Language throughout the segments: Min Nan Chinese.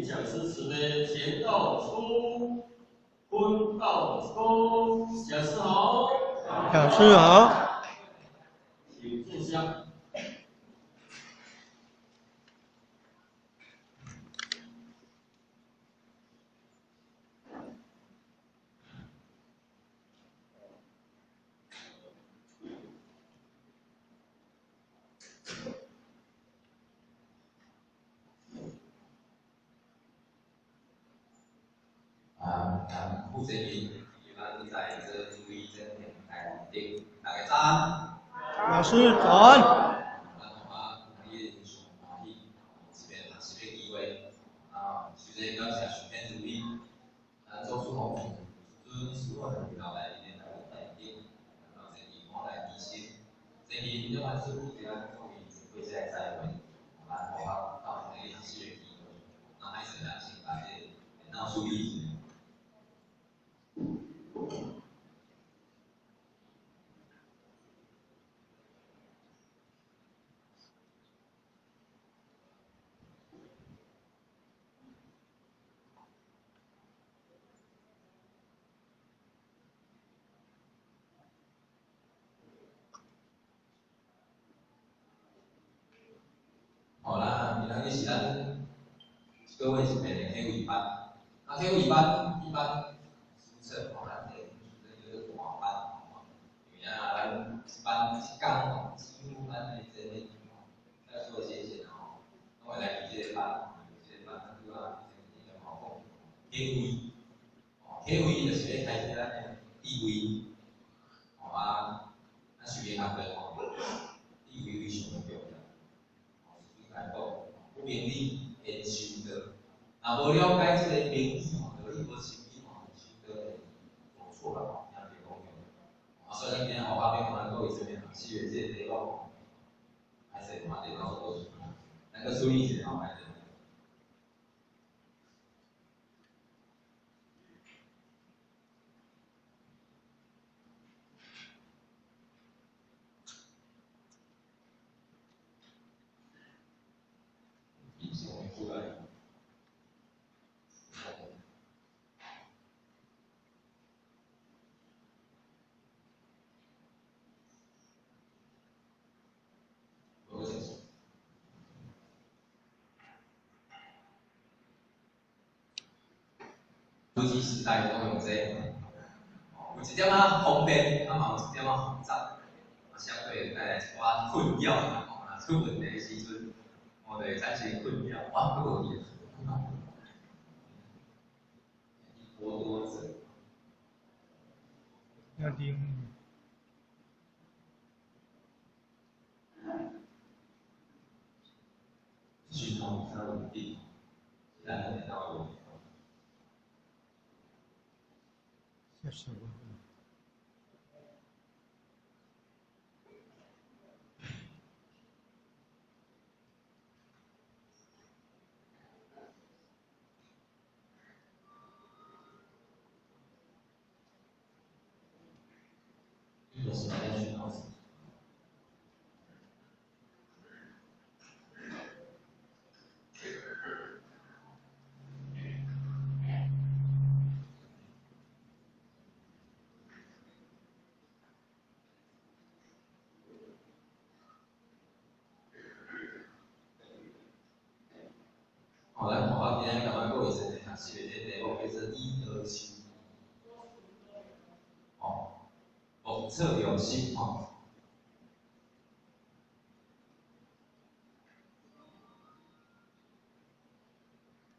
请讲师慈悲贤道出，坤道出，讲师好。讲师好。请坐下。啊，咱负责人，咱在座诸位真来顶，大家早安。老师早安。咱啊，今日上欢喜，这边学习的机会，啊，首先感谢上天慈悲，咱祖师父、尊师傅留来伫咧台顶，然后这义我来提升，这义两万师傅伫咱作为过这个栽培，咱学校到这个学习的机会，那还是咱先把这个电脑处理一下。好啦，今仔日是咱一个月一遍的体育班，啊，体育班一般俗称吼，咱这叫做大班，因为啊，咱一班一工吼，几乎咱的这个吼，在做先生吼，拢会来伫这个班，这个班咱拄啊，以前吼讲体位，吼，体位就是咧开始咱的地位，吼啊，咱修行学的吼，地位非常的重要。来讲，不明理焉修道？若无了解这个明理吼，道理无清理吼，修道会做错啦吼，听袂讲对。啊，所以咱今日后拍边，咱各位这边学习的这个题目吼，还是嘛电脑做，咱阁处理一下吼，来。出来。科技时代拢用这个，有一点仔方便，啊嘛有一点仔复杂，啊相对会带来一寡困扰，吼，若出问题的时阵，我就会产生困扰，哇，阁无去啊！一波多折。要啉。讯号比较稳定，咱的电脑有问题。谢谢。就是咱讯号。好，咱我今日感觉各位先学习的这个题目叫做以德修，哦，目测用心吼。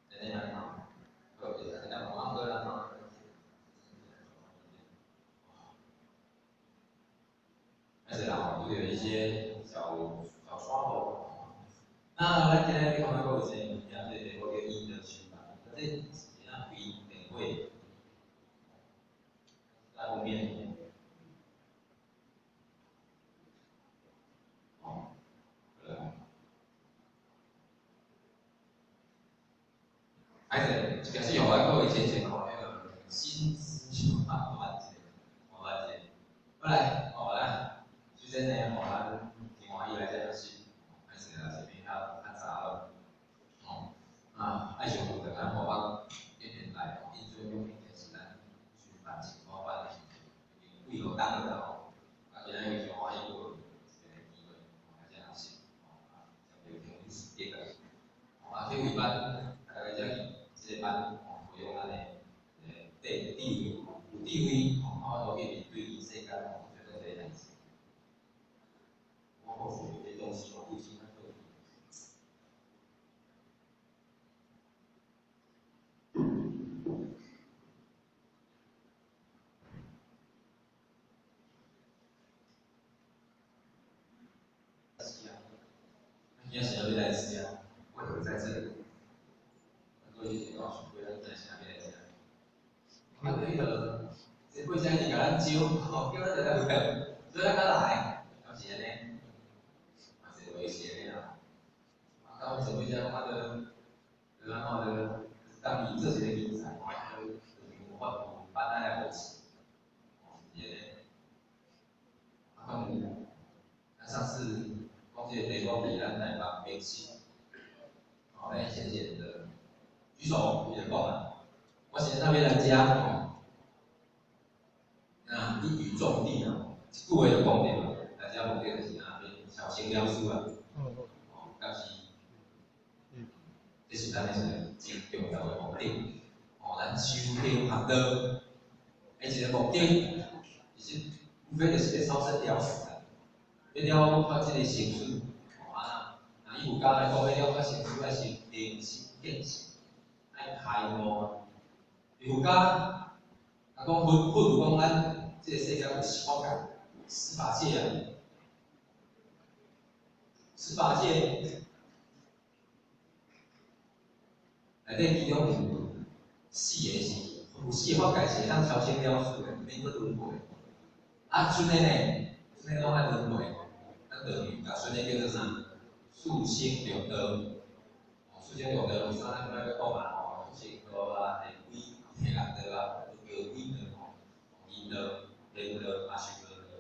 等下吼，好，等下慢慢过来吼。而且啦，都有一些小小刷头。那咱今日感觉各位先听这个题目叫以德修啦，这是怎开电话在后面。哦，对。还是一开始予我各位浅浅吼，那个心思想法完成，完成。过来，哦来，首先呢，吼咱真欢喜来遮学习，还是啊是比较较早咯，哦，啊，爱上负责啊，今仔是欲來遮？為何在這裡？各位是講想過咱今仔是欲來遮？啊，彼個前輩遮一直共咱招，吼，叫咱來來，所以咱才來，敢是按呢？嘛是話是按呢啦。啊，甲阮前輩遮講啊，就按怎就當伊做一個人才，吼，就是有法有班仔來扶持，吼，是按呢。啊，講有，咱上次講這個題目是咱台北明星，吼，咱淺淺的舉手，伊就講啊，我是按怎欲來遮吼？啊，一語中的啊，一句話就講著啦。來遮目的就是啊，欲超生了事啊，哦，敢是，這是咱的一個真重要的目的。哦，咱修行學道的一個目的，其實無非就是欲超生了事啊，欲了脫這個生死。哦啊，若以佛家來講，欲了脫生死，愛先明心見性，愛開悟啊。佛家啊講佛佛有講咱這個世間有十法界，十法界啊，十法界內底其中有四個是，有四個法界是會當超生了事的，免閣輪迴。啊，賰的呢，賰的攏愛輪迴。咱等於共賰的叫做啥？四生六道。哦，四生六道為啥咱愛閣講啊？吼，畜生道啊，餓鬼、天人道啊、餓鬼道吼、陰道、天道、阿修羅道。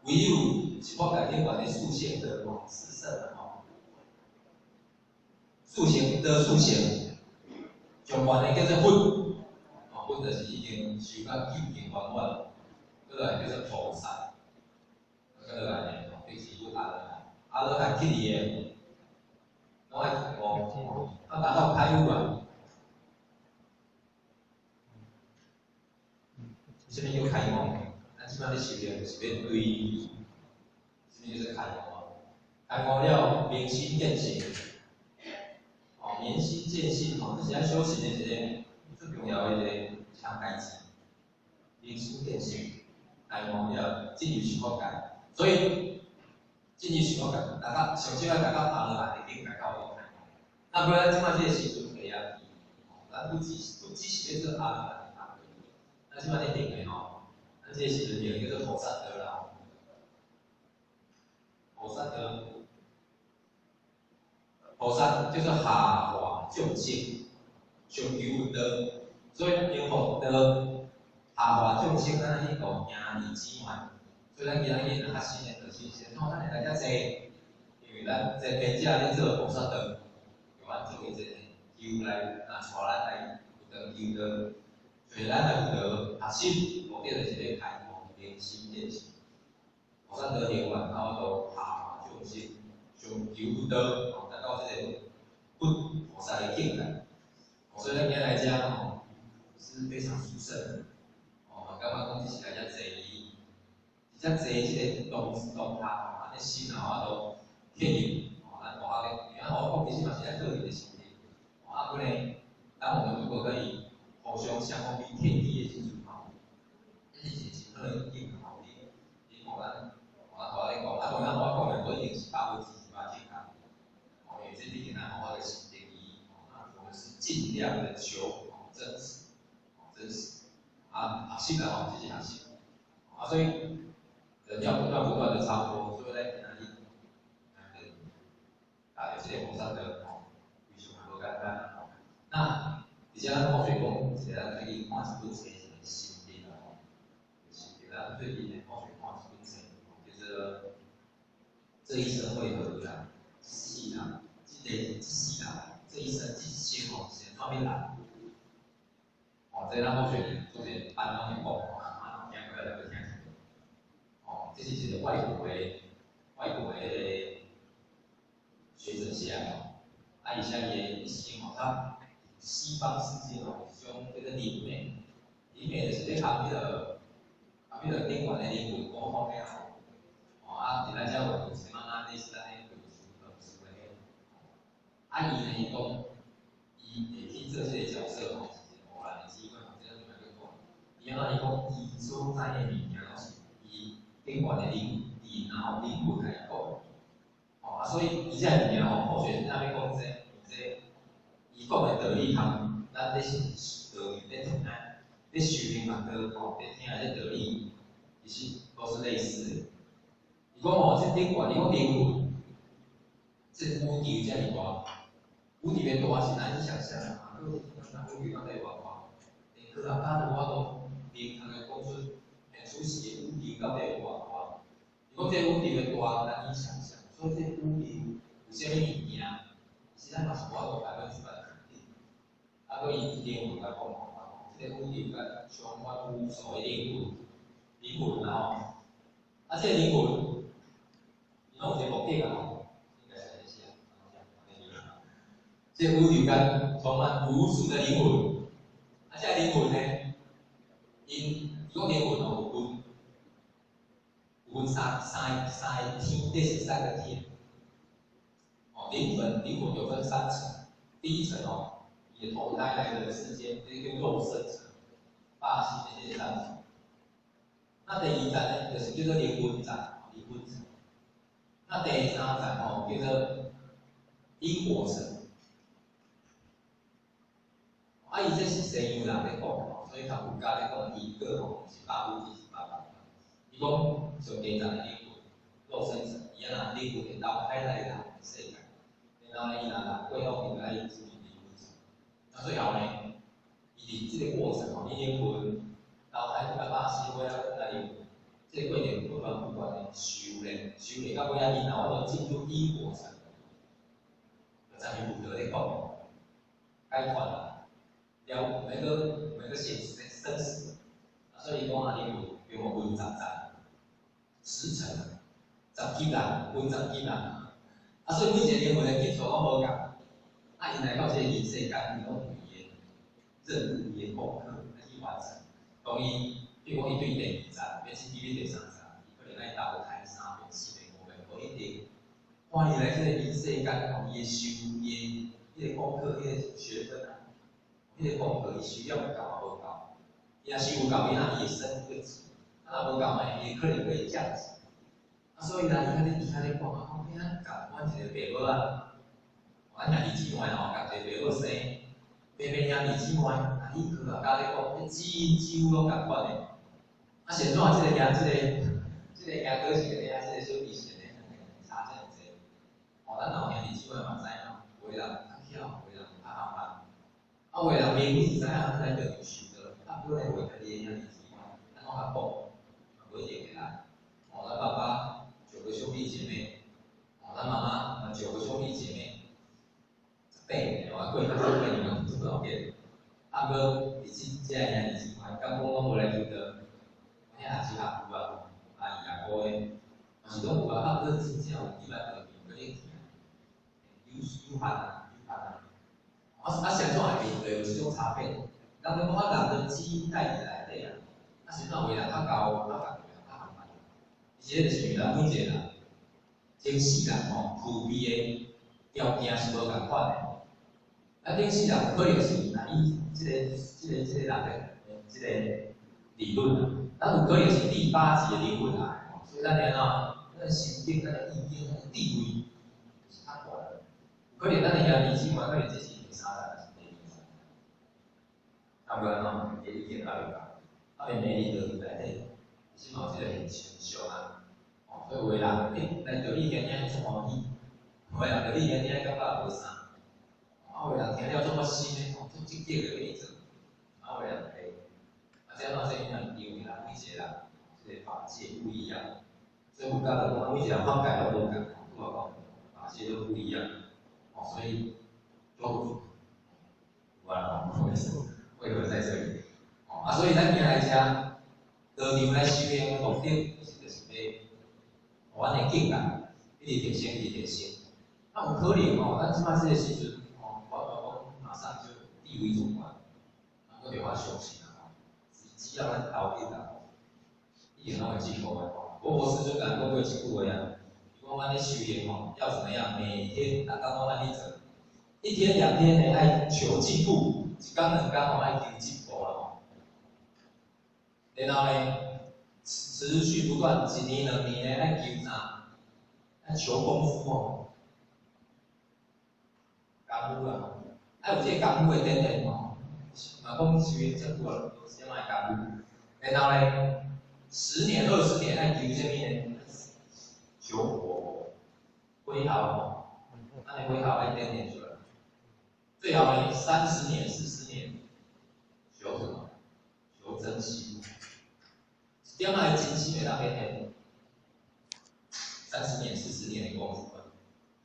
唯有十法界頂懸的四聖道吼，四聖啊吼。四聖道四聖，上懸的叫做佛，哦，佛就是已經修到究竟圓滿，閣來叫做菩薩，閣來呢，吼，第四個阿羅漢，阿羅漢起佇的，攏愛開悟，啊，達到開悟啊。啥物叫開悟？咱這擺咧修煉就是欲對，啥物叫做開悟啊？開悟了，明心見性，哦，明心見性吼，這是咱修行的一個最重要的一項代誌。明心見性，開悟了，進入十法界，所以進入十法界，達到上少愛達到阿羅漢的境界，才有開悟。啊，不過咱這擺這個時陣會啊，咱不只是咧做阿羅漢的工作，咱這擺咧定的吼，咱這個時陣定叫做菩薩道啦。菩薩道，菩薩叫做下化眾生，上求佛道，所以咱求佛道，下化眾生，咱去度兄弟姊妹。所以咱今仔日若較新的，就是先講咱會來遮坐，因為咱這天者咧做菩薩道，用咱做伊這求來啊，帶咱來佛道求道，所以咱來佛道學習，目的就是咧開悟、明心見性。菩薩道行完，然後都下化眾生，上求佛道，吼，達到這個佛菩薩的境界。所以咱今仔來遮吼，是非常殊勝的。哦，感覺講只是來遮坐，遮坐這個動動作吼，按呢心啊，有法度體驗。吼，咱大學的，因為我講其實嘛是咱個人的心理。啊，不呢，當我們如果可以互相相互比天地的時陣吼，這是一個真好的境吼。你看咱，我頭仔咧講，啊，當然我講的無一定是100%正確。哦，因為這畢竟咱我的是定義，哦，那我們是盡量的求真實，真實。啊，學習啦吼，這是學習。啊，所以人要不斷不斷的超脫，所以咧，今仔日，啊，這個菩薩道吼，非常無簡單吼。那而且咱放水講，一個咱最近看一本冊，一個心得啦吼，心得咱最近咧放水看一本冊，叫做《這一生為何來》，這世人，這個這世人，這一生這一生吼是創物來？哦，這咱放水做一個班攏會講，啊，聽過來閣聽一遍。哦，這是一個外國的學者寫的吼，啊，伊寫伊的一生吼，他西方世界吼，一種叫做靈媒，靈媒就是咧共彼個頂懸的靈魂溝通的吼。哦，啊，佇咱遮有啥物啊類似按呢論師論師的。啊，伊呢，伊講，伊會去做這個角色吼，是一個偶然的機會吼，這個就莫閣講。伊按怎伊講，伊所知的物件攏是伊頂懸的靈靈啊吼，靈魂共伊講。哦，啊，所以伊這个物件吼，科學咱欲講這個，這個伊講的道理含咱咧道理咧聽，咧修行嘛，都吼咧聽的這道理，其實都是類似的。伊講吼，這頂懸，伊講靈魂，這宇宙遮爾大，宇宙的大是難以想象的啊！閣宇宙到底有偌大？連科學家都無法度明確的講出，此時的宇宙到底有偌大？伊講這宇宙的大難以想象，所以這宇宙有啥物物件，其實咱嘛是無法度100%肯定。啊，閣伊靈魂來講吼，這個宇宙佮充滿無數的靈魂，靈魂啦吼，啊，這個靈魂，伊攏有一個目的啊吼，應該是按呢寫。這個宇宙間充滿無數的靈魂，啊，這個靈魂呢，𪜶伊講靈魂哦有分，有分三個天，這是三個天。哦，靈魂有分三層，第一層哦，你投胎來的世間，這個肉身層，肉身的這三層。那第二層呢，就是叫做靈魂層，靈魂層。那第三層哦，叫做因果層。啊，伊這是西洋人咧講吼，所以較佛教咧講因果吼，毋是100%。伊講上低層的靈魂，肉身層，伊按怎靈魂會投胎來人的世界，然後呢，伊若若過後，伊就愛進入靈魂層。那最後呢，伊佇這個過程吼，伊靈魂投胎到肉身尾仔，來靈魂，這個過程不斷不斷的修煉，修煉到尾仔，伊若有法度進入因果層，就參像佛陀咧講，解脫啦。了每個現實生死，啊，所以講啊，靈魂有分十層、10層，十級啦，分十級啦。啊，所以每一個靈魂的級數攏無仝，啊，𪜶來到這個人世間，伊攏有伊的任務、伊的功課愛去完成。當伊，比如講伊對第二層欲進入第三層，伊可能愛投胎三遍、四遍、五遍，無一定。看伊來這個人世間，吼，伊的修，伊的彼個功課、彼個學分啊。彼個功課伊修了有夠啊無夠？伊若修有夠，伊那伊會升一個級；啊若無夠呢，伊可能會降級。啊，所以呢，伊較咧講啊，講咱共阮一個爸母啊，阮兄弟姊妹吼，共一個爸母生，爸爸兄弟姊妹，啊，伊科學家咧講，彼基因幾乎攏仝款的。啊，是按怎這個兄這個這個兄哥是個兄，這個小弟是個差遮爾濟。哦，咱若有兄弟姊妹嘛知影，有的人較巧，有的人較含慢。啊，有的人明明是知影咱來著受的，啊，毋過呢，為家己的兄弟姊妹，咱攏較講，無一定會來。哦，咱爸爸九個兄弟姐妹，哦，咱媽媽九個兄弟姐妹，18個，哦，過較少八年攏做不到。啊，毋過佇這這個兄弟姊妹，敢講攏無來求道，遐也是阿舅啊、阿姨阿姑的，嘛是攏有啊。啊，毋過真正有幾擺道場閣咧行，有有限啊，有限啊。啊啊，是按怎會會有這種差別？人們講人的基因帶佇內底啊，啊是按怎有的人較𠢕，較有的人較含慢。其實就是因為咱每一個人，前世人吼具備的條件是無仝款的。啊，頂世人有可能是若以這個人的這個理論啊，咱有可能是第八級的靈魂來，所以咱按怎，咱的心境、咱的意境、咱的地位是較懸的。有可能咱的兄弟姊妹可能這是第三層，還是第二層。啊，無按怎，伊意見較袂仝，啊，面對佇道內底，其實嘛有這個現象啊。哦，所以有的人，來道理聽聽足歡喜，有的人道理聽聽感覺無啥。啊，有的人聽了足發心的，哦，足積極的欲去做。啊，有的人會，啊，這按怎這樣？因為人每一個人，這個法界不一樣，所以佛教就講，每一個人法界攏無仝，拄仔講法界都不一樣，哦，所以都有啊，為何在這裡？哦，啊，所以咱今來遮道場來修行的目的，其實就是欲，予咱的境界一直提升，一直提升。啊，有可能哦，咱這擺這個時陣，哦，我講馬上就地位主管，啊，閣袂法相信啊，只要咱投入啊，一定攏會進步的。羅伯斯就講過一句話啊，伊講咱咧修行吼，要怎麼樣？每天逐工攏愛去做，一天兩天呢愛求進步，一工兩工吼愛求進步啦吼。然後呢，持續不斷，一年兩年呢愛求啥？愛求功夫哦。功夫啦，愛有這个功夫的展現吼，嘛講修行這久啊，有啥物功夫？然後呢，10年、20年愛求啥物呢？求火，火候吼，咱的火候愛展現出來。最後呢，30年、40年，求什麼？求真心。一點仔的真心會當顯現。30年、40年的功夫，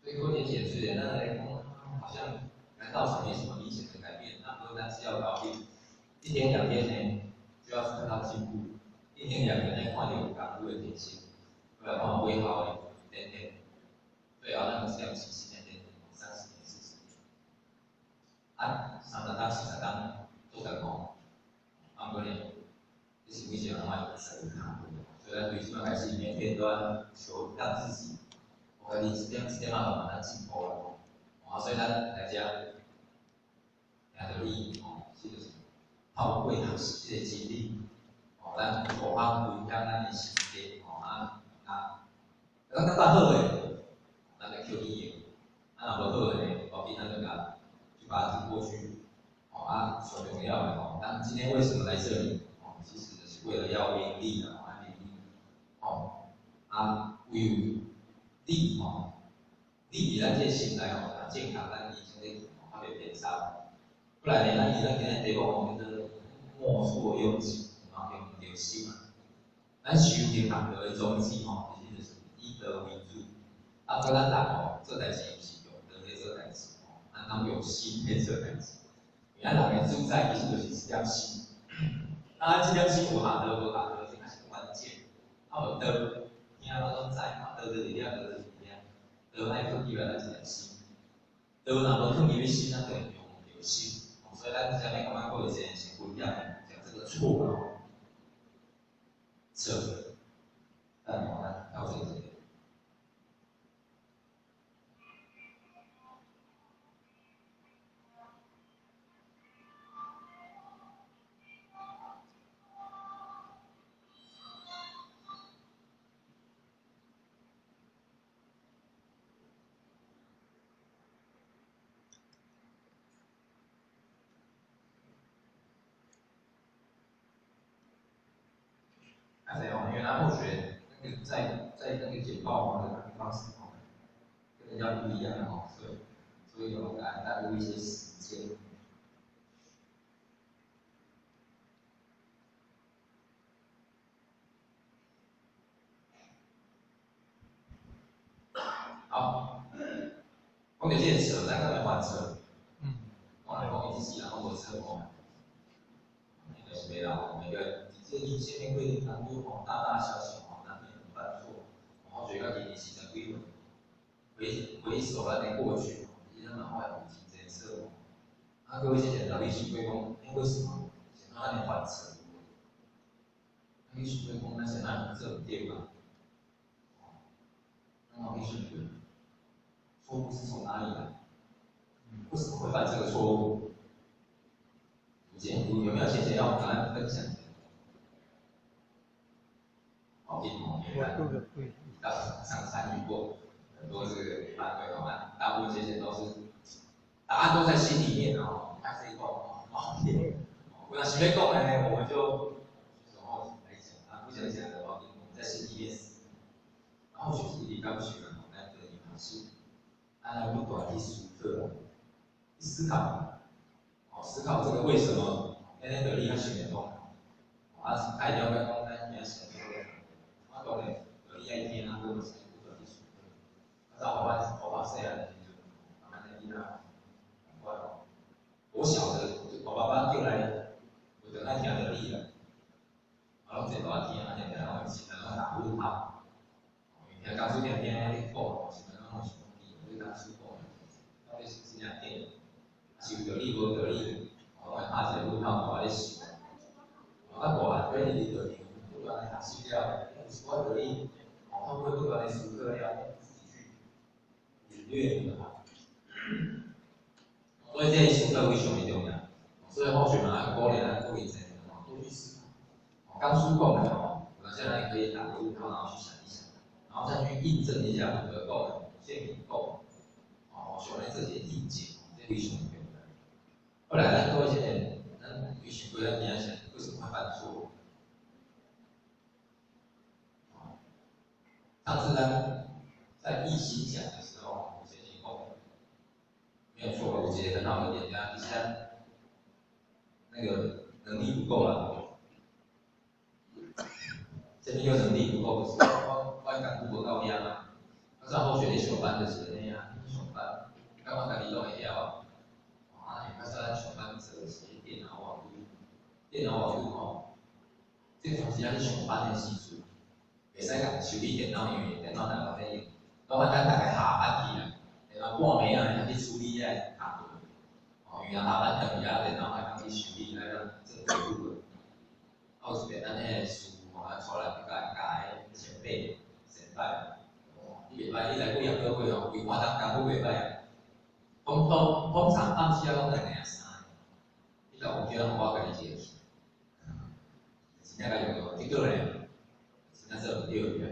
所以郭姐姐雖然咱來講，好像難道是沒什麼明顯的改變？那不但是要搞定，一天兩天呢，就要看到進步。一天兩天呢，看到有功夫的展現，過來看火候的展現。最後咱是要幾十年、30年、40年。啊，30冬、40冬做長吼，啊，毋過呢，這是每一個人愛做工。所以咱對這擺開始，每天都要求讓自己，我家己一點一點仔慢慢仔進步啦。啊，所以咱來遮聽著你吼，這就是透過學習這個經歷，吼，咱互相分享咱的心得，吼啊啊，咱感覺好的，咱就捡去用；啊，若無好的，無要緊，咱就共就把它丟過去。吼啊，上重要的吼，咱今天為什麼來這裡？吼，其實就是為了要明理啦。吼，啊，唯有理吼，理佇咱這個心內吼，若健康，咱醫生咧吼，較袂偏差。不然呢，咱伊咱今日題目吼叫做莫錯用心，嘛用毋著心啊。咱修行學道的宗旨吼，其實就是以德為主。啊，閣咱人吼做代志毋是用德咧做代志吼，咱攏用心咧做代志。因為咱人的主宰其實就是一點心。啊，這點心有下道無下道，這較是關鍵。啊，無道，聽我攏知，啊，道就佇遐，道就佇遐，道愛放入來咱一個心，道若無放入去心，咱就會用毋著心。所以咱啥物感覺過一個先分享，講這個錯哦，錯，等下咱調整一下。啊，對哦，因為咱後學那個在那個簡報的那個方式哦，跟人家不一樣哦，所以我給他耽誤一些時間。好，講到這個錯，咱敢會犯錯？嗯。我來講，伊一世人攏無錯誤，應該是袂啦吼，每個人這人生的過程當中吼，大大小小吼，難免犯錯。我覺得今年是十幾歲，回首咱的過去，其實咱嘛犯真濟錯誤。啊，各位先生，到底想過講，欸，為什麼是按呢犯錯？你想過講，咱是按怎做毋對啊？咱有去想過，錯誤是從哪裡來？為什麼會犯這個錯誤？有沒有先生要跟咱分享？好，聽哦，因為咱上參與過很多這個班會哦，大部分先生都是答案都在心裡面哦，開始講哦，我想隨便講呢，我們就然後來講啊，不想講的話，我們在心裡面死。然後學習力剛學完，咱可以是按不斷去思考，思考，哦，思考這個為什麼？咱咧道理較想會通，啊，愛了解講咱也想會通。我當然道理愛聽，啊，我嘛是不斷去思考。啊，我爸細漢的時陣，慢慢的囡仔，我我小的，我爸爸叫來，我就愛聽道理啦。我攏坐大聽，啊，定定攏是安怎打問號。聽講師聽聽咧講，是安怎攏想講伊，你講師講，到底是真正假？是有道理無道理？我會拍一個問號，我咧想。啊，大漢所以佇道場不斷的學習了，有一寡道理，哦，透過不斷的思考了，自己去領略的。所以這個思考非常的重要。所以後續嘛，愛鼓勵咱各位先生哦，多去思考。剛師講的哦，我現在可以打個問號，然後去想一想，然後再去印證一下我的講的，先講，哦，上來這些意見，這非常重要。後來咱各位先生，咱有想過咱今仔日為什麼會犯錯？上次咱在一心講的時候，我先講沒有錯，我覺得很好的點，其實那個能力不夠啦。這邊有能力不夠，是我功夫無夠遐嘛。我上後學咧上班就是按呢啊，上班，感覺家己攏會曉啊。啊，較早咱上班做的是電腦網路，電腦網路吼，這當時咱上班的時陣，袂使共修理電腦，因為電腦大家在用，攏愛等逐家下班去啦，然後半暝仔才去處理遐個工作。哦，因為下班轉去啊，電腦愛通去修理，來咱做維護的。啊，有一遍咱彼個師傅吼，咱帶來教教彼前輩先輩，哦，你袂歹，你來幾若個月吼，規半冬功夫袂歹啊。通常暗時啊攏兩個三個，你若有叫我家己一個去，真正較用用，結果咧，真正做毋對去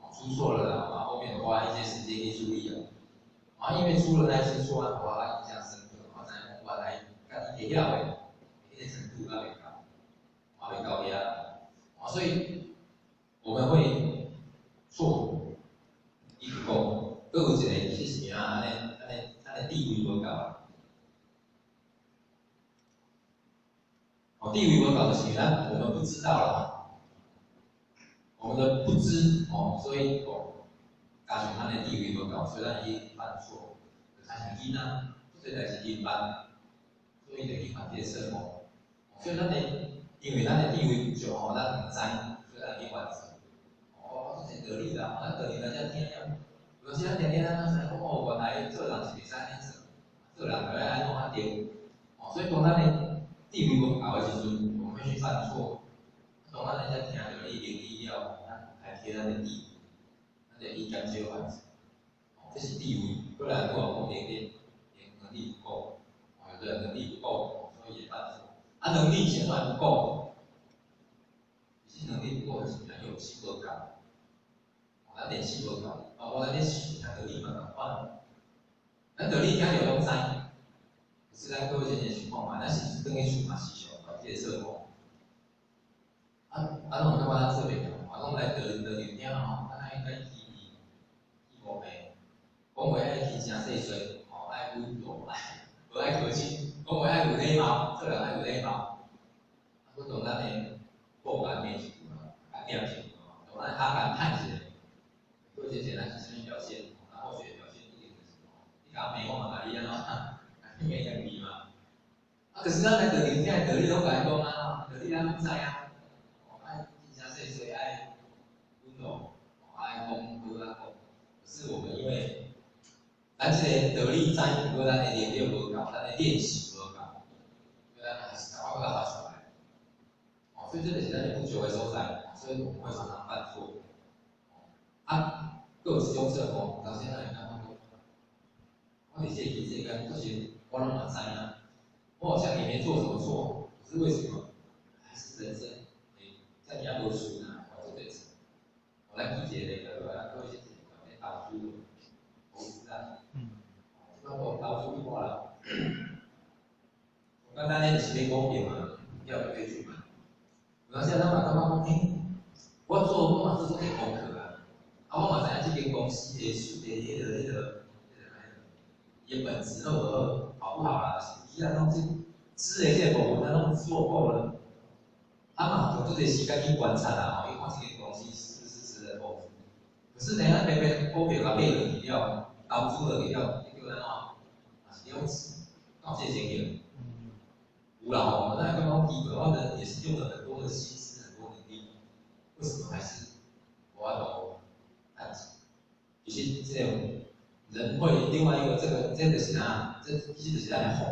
啊，出錯了啦，然後後面花一些時間去處理啊，啊，因為出了那次錯案，我印象深刻，我知影講原來家己會曉的，彼個程度還袂到，還袂到遐，啊，所以我們會錯，伊就講，閣有一個其實是啥按呢按呢咱的地位無夠啊。哦，地位無夠就是咱我們不知道啦，我們的不知哦，所以哦，加上咱的地位無夠，所以咱會犯錯。就親像囡仔，做這代誌因辦，所以就去犯這個錯誤。所以咱的，因為咱的地位不足吼，咱毋知，所以咱去犯錯。哦，我這道理啦，咱道理咱才聽了。有時咱聽聽咱攏知影講哦，原來做人是袂使按呢做，做人就愛按怎啊對。哦，所以當咱的地位無夠的時陣，我們會去犯錯。當咱咧才聽著你明理了，咱來提咱的地位，咱就去減少犯錯。哦，這是地位。過來我講能力，能力不夠，哦，有的人能力不夠，所以也犯錯。啊，能力顯然不夠，其實能力不夠是啥？勇氣無夠。咱練習無夠，包括咱咧聽道理嘛仝款。咱道理聽著攏知，可是咱各位先生想看覓，咱是轉去厝嘛是常犯這個錯誤。啊啊，攏感覺咱做袂到，啊，攏來道道場聽吼，咱愛該起起五遍，講話愛輕聲細說，吼，愛溫柔，愛無愛客氣，講話愛有禮貌，做人愛有禮貌。啊，閣當咱的報甲罵一句嘛，共念一句吼，當咱哈共嘆一下。各位先生，咱是啥物表現？咱後學表現一定就是吼，你共罵我嘛，共你按怎？你罵家己嘛。啊，可是咱來道場聽的道理攏共伊講啊，道理咱攏知啊。哦，愛輕聲細說，愛溫柔，愛講好啊講。可是我們因為咱這個道理知，毋過咱的能力無夠，咱的練習無夠，所以咱還是趕快閣發出來。哦，所以這就是咱的不足的所在，所以我們會常常犯錯。啊，閣有一種錯誤，當時咱會感覺講，我佇這個世間，確實我攏嘛知影，我好像也沒做什麼錯，可是為什麼還是人生會遮爾仔無順啊？我做這錯。我來舉一個例子，咱各位先生咧投資，投資啊，這擺投資看啦，簡單咧就是買股票嘛，股票就可以去買。有當時咱嘛感覺講，欸，我做我嘛做足濟功課啊，啊，我嘛知影這間公司的數的彼個，伊的本質好無好，好不好啦？是咱攏這知的這個部分，咱攏做夠了。啊嘛，用足濟時間去觀察啦，吼，去看這間公司是不是值得投資。可是呢，咱偏偏股票共買落去了，投資落去了，結果按怎？嘛是兩次，敢有這個情形？有啦吼，咱感覺奇怪，我們也是用了很多的心思，很多能力，為什麼還是無法度趁錢？其實這種人會另外一個，這個這就是啥？這其實就是咱的福，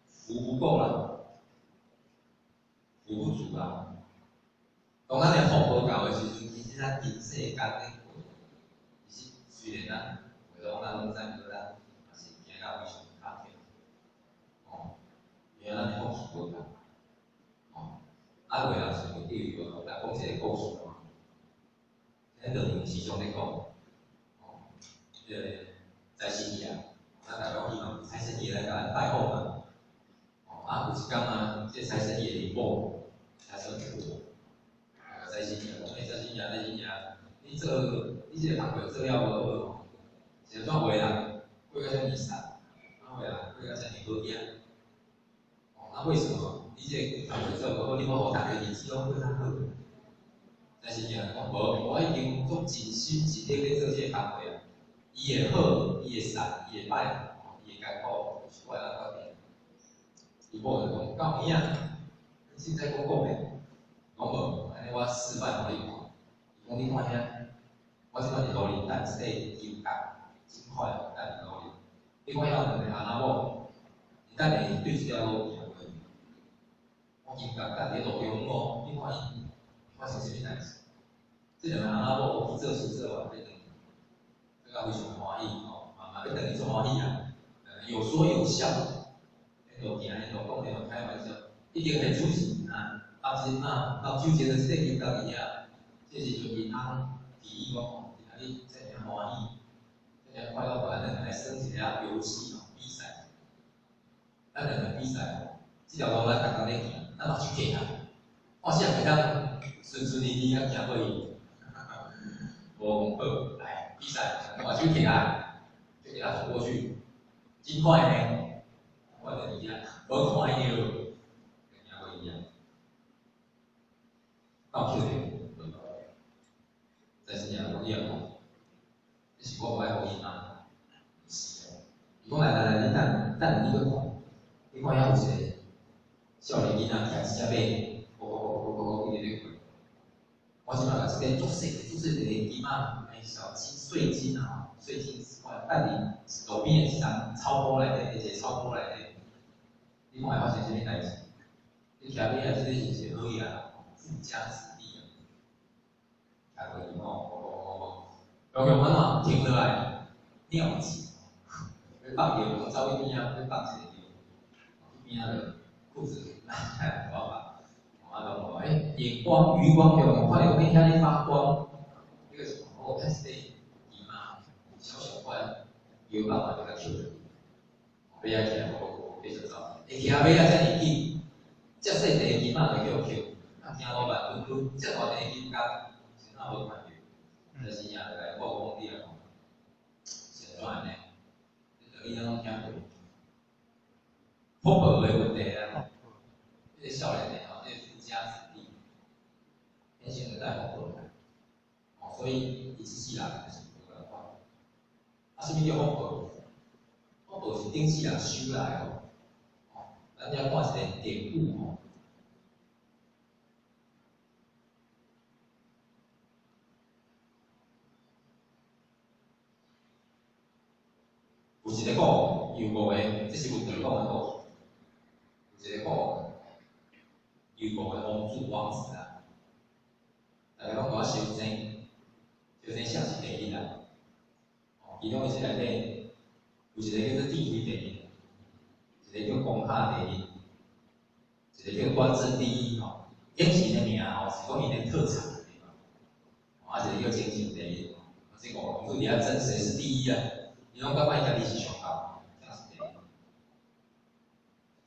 福不夠啦，福不足啦。當咱的福無夠的時陣，其實咱人世間咧過，其實雖然咱為了咱攏知，毋過咱嘛是行到非常坎坷，哦，因為咱的福氣無夠，哦，啊，有的人是因為地位無夠，來講一個故事吼，咱道場時常咧講，哦，這個財神爺，咱大家攏希望財神爺來某才算妥。财神爷讲，欸，财神爷，财神爷，你做你这个工课做了无好，是按怎话人过甲遮尔散，啊话人过甲遮尔好行？哦，啊为什么你这个工课做无好，你无予逐个日子拢过较好？财神爷讲无，我已经足尽心尽力咧做这个工课啊。伊会好，伊会散，伊会歹，伊会艰苦，是我会当决定。伊某就讲，敢有影？你凊彩讲讲的，讲无，按呢我示范予你看。伊讲你看遐，我这摆伫路里等一块金角，真快等伫路里。你看遐有两个翁仔某，伊等下对这条路行过去。我金角等伫路中央哦，你看𪜶发生啥物代志？这两个翁仔某去做事做完欲转去，这个非常欢喜吼，嘛嘛欲转去足欢喜啊，有说有笑，沿路行沿路讲，沿路开玩笑，一定会出事啊！目前啊，目睭前就这个金角伫遐，这时阵伊翁提议讲吼，今仔日遮尔欢喜，遮尔快乐，咱两个来耍一下游戏吼，比赛。咱两个比赛吼，这条路咱逐工咧行，咱目睭闭起来，看啥会当顺顺利利仔行过去。无讲好，来比赛，目睭闭起来，就给他走过去，真快呢，我就伫遐，无看伊著，就行过去啊。到捡著，财神爷讲你也看，这是我无爱予伊吗？毋是哦。伊讲来来来，你等等你阁看，你看遐有一个少年囡仔骑一只马，咕咕咕咕咕咕一直咧过。我这摆共这个足细足细一个金仔，欸，小金碎金啊，碎金子块，放伫路边的一丛草坡内底，一个草坡内底。你看会发生啥物代志？你骑马啊，这个是一个好野人，富家子弟啊，骑过去吼，咕咕咕咕，用用按怎停落来，尿急，欲放尿，就走去边仔，欲放一个尿，去边仔就裤子拉起来，无法，啊，就欸，眼光余光有看到遐咧发光，那个什么，哦，遐是个金仔，小小块，摇放啊就共捡著，尾仔起来，咕咕咕，继续走，会骑马仔遮尔紧，遮细块的金仔就叫捡，啊，行路慢吞吞，遮大块的金角，是哪无看著？财神爷就来我讲你来看，是按怎按呢？这道理咱拢听过，福报的问题啊，这个少年的吼，这个富家子弟，天生就带福报来，哦，所以伊这世人就是无仝款。啊，啥物叫福报？福报是顶世人修来的哦。哦，咱遮看一个典故吼。有一个故游牧的，这是佛陀讲的故事。有一个故游牧的王子王子啊，大家拢共我相争，相争谁是第一啦？哦，其中伊这内底有一个叫做智慧第一，一个叫功课第一，一个叫端正第一吼。演戏的名吼是讲𪜶的特长的地方，啊，一个叫精神第一，这五个王子伫遐争谁是第一啊？伊拢感觉伊家己是上高，才是第一。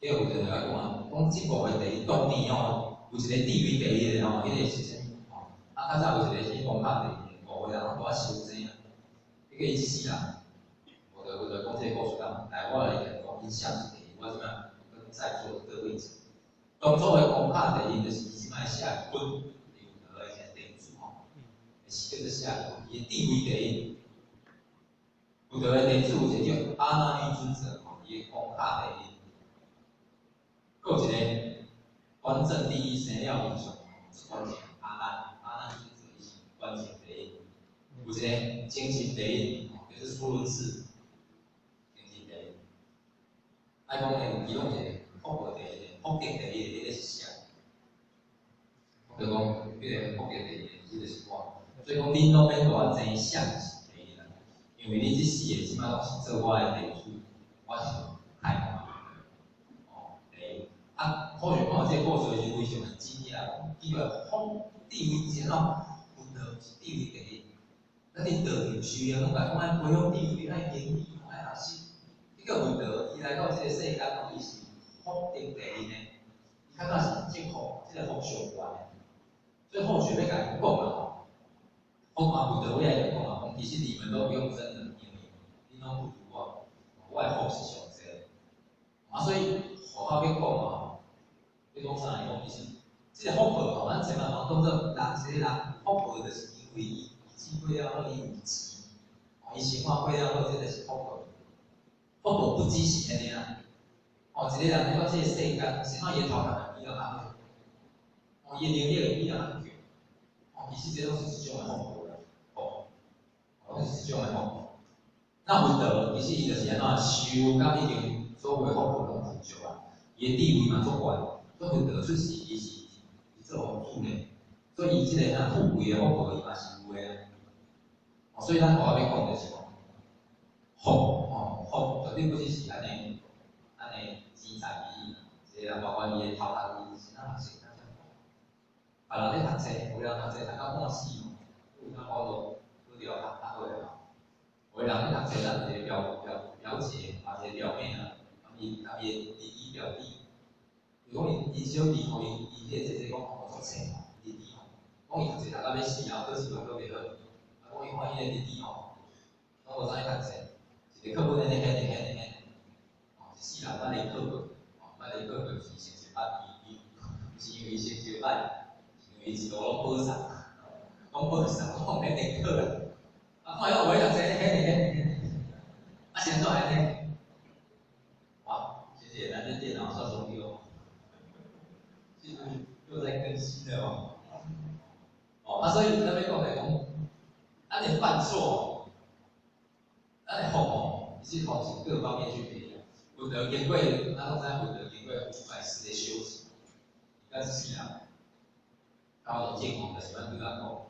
结果佛陀就来讲啊，讲这五个第一，当年哦，有一个智慧第一的吼，彼个是啥物？吼，啊，较早有一个啥物功课第一的，五个人拢伫遐相争啊。彼个伊一世人，佛陀佛陀讲这个故事讲，来，我来讲𪜶谁是第一，我这摆跟在座的各位讲，当初的功课第一就是伊这摆写的本，佛陀的一个典主吼，是叫做写本，伊的智慧第一。佛陀的弟子有一个叫阿那律尊者吼，伊的功课第一，阁有一个端正第一，生了面相，端正阿难阿难尊者伊是端正第一，有一个精神第一，叫做苏伦士，精神第一。爱讲的有其中一个福报第一个，福德第一个，彼个是谁？我就讲，彼个福德第一个，彼个是我。所以讲，恁拢免共我争谁是第一啦，因为恁这四个这摆拢是做我的弟子，我是太欢哦，第一。啊，科学看这个故事是非常的惊讶，讲奇怪，福智慧是按怎？佛陀是智慧第一。咱伫道场修行，拢共讲爱培养智慧，爱研究，爱学习。这个佛陀伊来到这个世间哦，伊是福德第一呢。伊較早是政福，這个福上懸的，所以後學欲共𪜶講啊吼，講嘛佛陀尾仔就講啊，講其實你們都不用爭了，因為恁攏不如我，我的福是上濟。啊，所以佛法欲講啊，欲講啥？伊講其實這個福報吼，咱千萬莫當做人一個人福報，就是因為伊日子過了好，伊有錢，哦，伊生活過了好，這就是福報。福報不只是按呢啊。哦，一個人來到這個世間，啥物伊的頭殼會比較較好，哦，伊的能力會比較較強，哦，其實這攏是一種的福報啦，哦，攏是一種的福報。那佛陀其實伊就是按怎修甲已經所有的福報攏具足啊，伊的地位嘛足懸，所以佛陀出世伊是伊做王子呢，所以伊這個啥富貴的福報伊嘛是有的。哦，所以咱頭仔欲講就是講福哦，福絕對不只是按呢按呢錢財而已，一個人包括伊的頭殼，伊是哪學生較別人咧讀冊，有人讀冊讀到半死，有當我都拄著讀較好的吼。有的人咧讀冊，咱有一個表表表姐，啊一個表妹啊，佮伊的弟弟表弟，如講伊伊小弟吼，伊伊這個姐姐講吼足冊吼，弟弟吼，講伊讀冊讀到欲死啊，考試嘛考袂好。啊，講伊看伊个弟弟吼，攏無啥咧讀冊，一個課本按呢按呢按呢按，哦，一世人捌咧考過，哦，捌咧考過，毋是成績歹，伊伊毋是因為成績歹，是因為伊一路攏保送，攏保送，攏免練考啦。啊，看伊有咧讀冊，按呢按呢按，啊是按怎按呢？哇，謝謝，咱這電腦算終於進入又在更新了哦。哦，啊，所以咱欲講來講，咱會犯錯，咱的福哦，其實吼是各方面去培養。佛陀經過，咱攏知影佛陀經過500世的修行，伊到一世人，到見王就是咱拄仔講，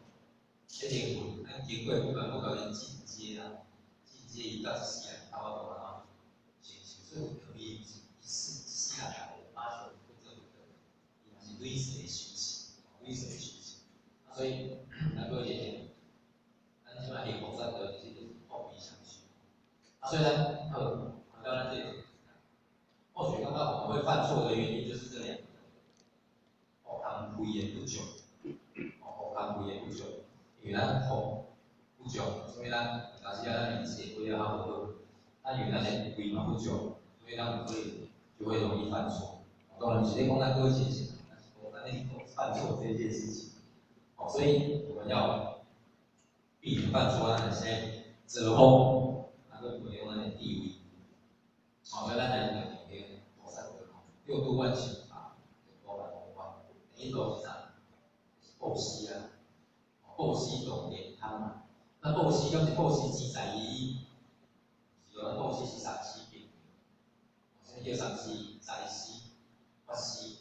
彼靈魂，咱經過不斷不斷的進階啦，進階伊到一世人，差不多安怎成就。所以佛陀伊毋是一世一世人馬上去做佛陀，伊嘛是累世的修行，累世的修行。啊，所以咱各位姐姐，咱這擺行菩薩道，其實就是福非雙修。啊，所以咱好回到咱這個，或許剛剛我們會犯錯的原因就是這兩個，福康貴的不足，哦，福康貴的不足，因為咱福不足，所以咱有當時啊，咱日子會過得較無好，啊，因為咱的慧嘛不足，所以咱有可能就會容易犯錯。當然毋是咧講咱各位姐姐，但是講咱咧犯錯這件事情。哦，所以我們要避免犯錯，咱先擇福，啊，閣培養咱的智慧。好，所以咱來來聽菩薩道，六度萬行法，六度萬行。第一度是啥？是布施啊，布施度蓮湯嘛。那布施敢是布施錢財而已？是哦，咱布施是三施並。啥物叫三施？財施、法施。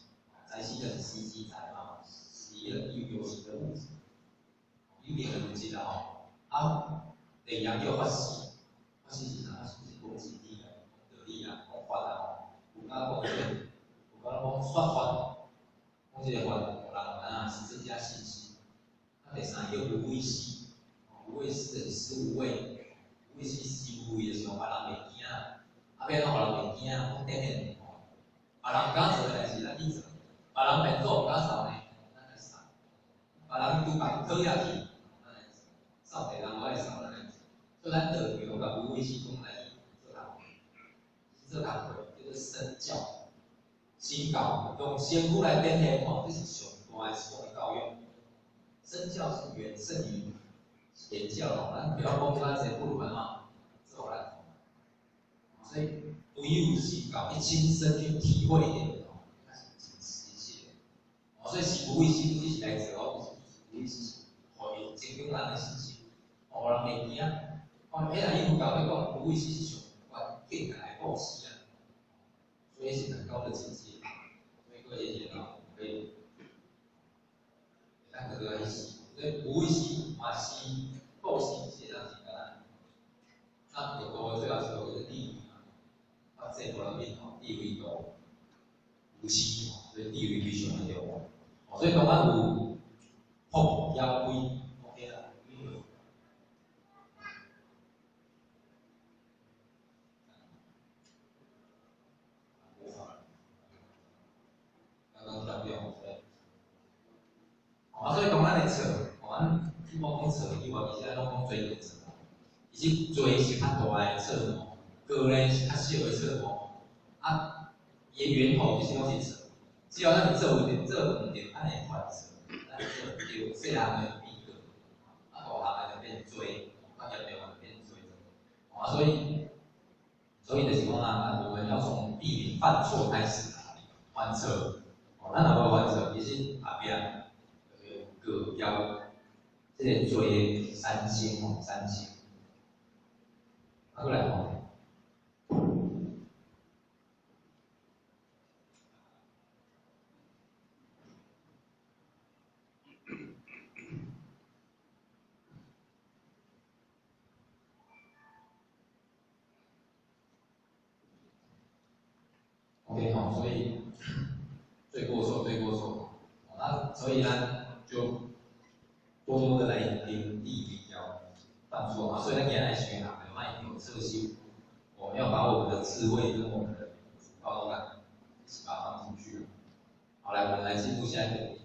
財施就是施錢財嘛，施迄個有有形的物質，有形的物質啦吼。啊，第二樣叫法施，法施是啥？法施是講真理啊，講道理啊，講法啊吼。有敢講這個，有敢講說法，講這個法，予人啊是增加信心。啊，第三個叫無畏施，無畏施就是施無畏，無畏施施無畏就是予別人袂驚，啊，欲按怎予人袂驚？講展現吼，別人毋敢做的代誌，咱去做；別人便所毋敢掃呢，咱來掃；別人拄共討厭去，咱來掃地人無愛掃，咱來做。所以咱道場共無畏施講來去做工課，做工課叫做身教、身教，用身軀來展現吼，這是上大的一種教育。身教是遠勝於言教吼，咱不要講較濟，不如按怎做予咱看。所以唯有身教，去親身去體會一點吼，才是真實際的。哦，所以是無畏施不只是來做哦，無畏施是予伊增強人的信心，予人袂驚。哦，彼若伊佛教咧講，無畏施是上懸境界的布施啊，所以是很高的境界。所以各位姐姐啊，可以，咱個個去試。所以無畏施嘛是布施，是會當真簡單。那六度的最後一度叫做智慧嘛，法界波羅蜜吼，智慧度無施吼，所以智慧非常的重要。哦，所以當咱有福枵慧，OK 啦。剛剛其實罪是較大的錯誤，過呢是較小的錯誤。啊，伊的源頭其實攏是錯，只要咱做有著做毋著，咱會犯錯，咱做毋著，細項的變過，啊大項的就變罪，啊嚴重的就變罪。啊，所以就是講啊，我們要從避免犯錯開始啊，犯錯，哦，咱若無犯錯，其實後壁就會過交這個罪的三星吼，三星。啊，過來吼。OK 吼，所以對過錯，對過錯，那所以呢，就多多的來留意比較犯錯啊，所以咱今日來學啊，賣有側心，我們要把我們的智慧跟我們的高感一起把它放進去。好，來，我們來進入下一個題。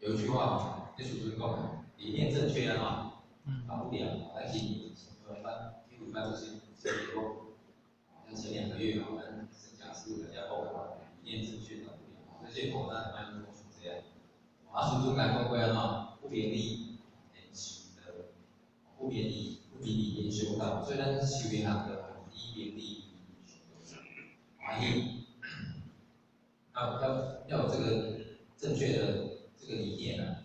有一句話，這書中講，理念正確啊。跑不了，來去班，第五班就是這個，像前2個月我們講師大家報告，理念正確跑不了，這些口那蠻多是這樣。啊，書中來講過啊，不明理言修道，不明理不明理言修道，所以咱修行學的以明理修道，啊，伊要有這個正確的這個理念啊，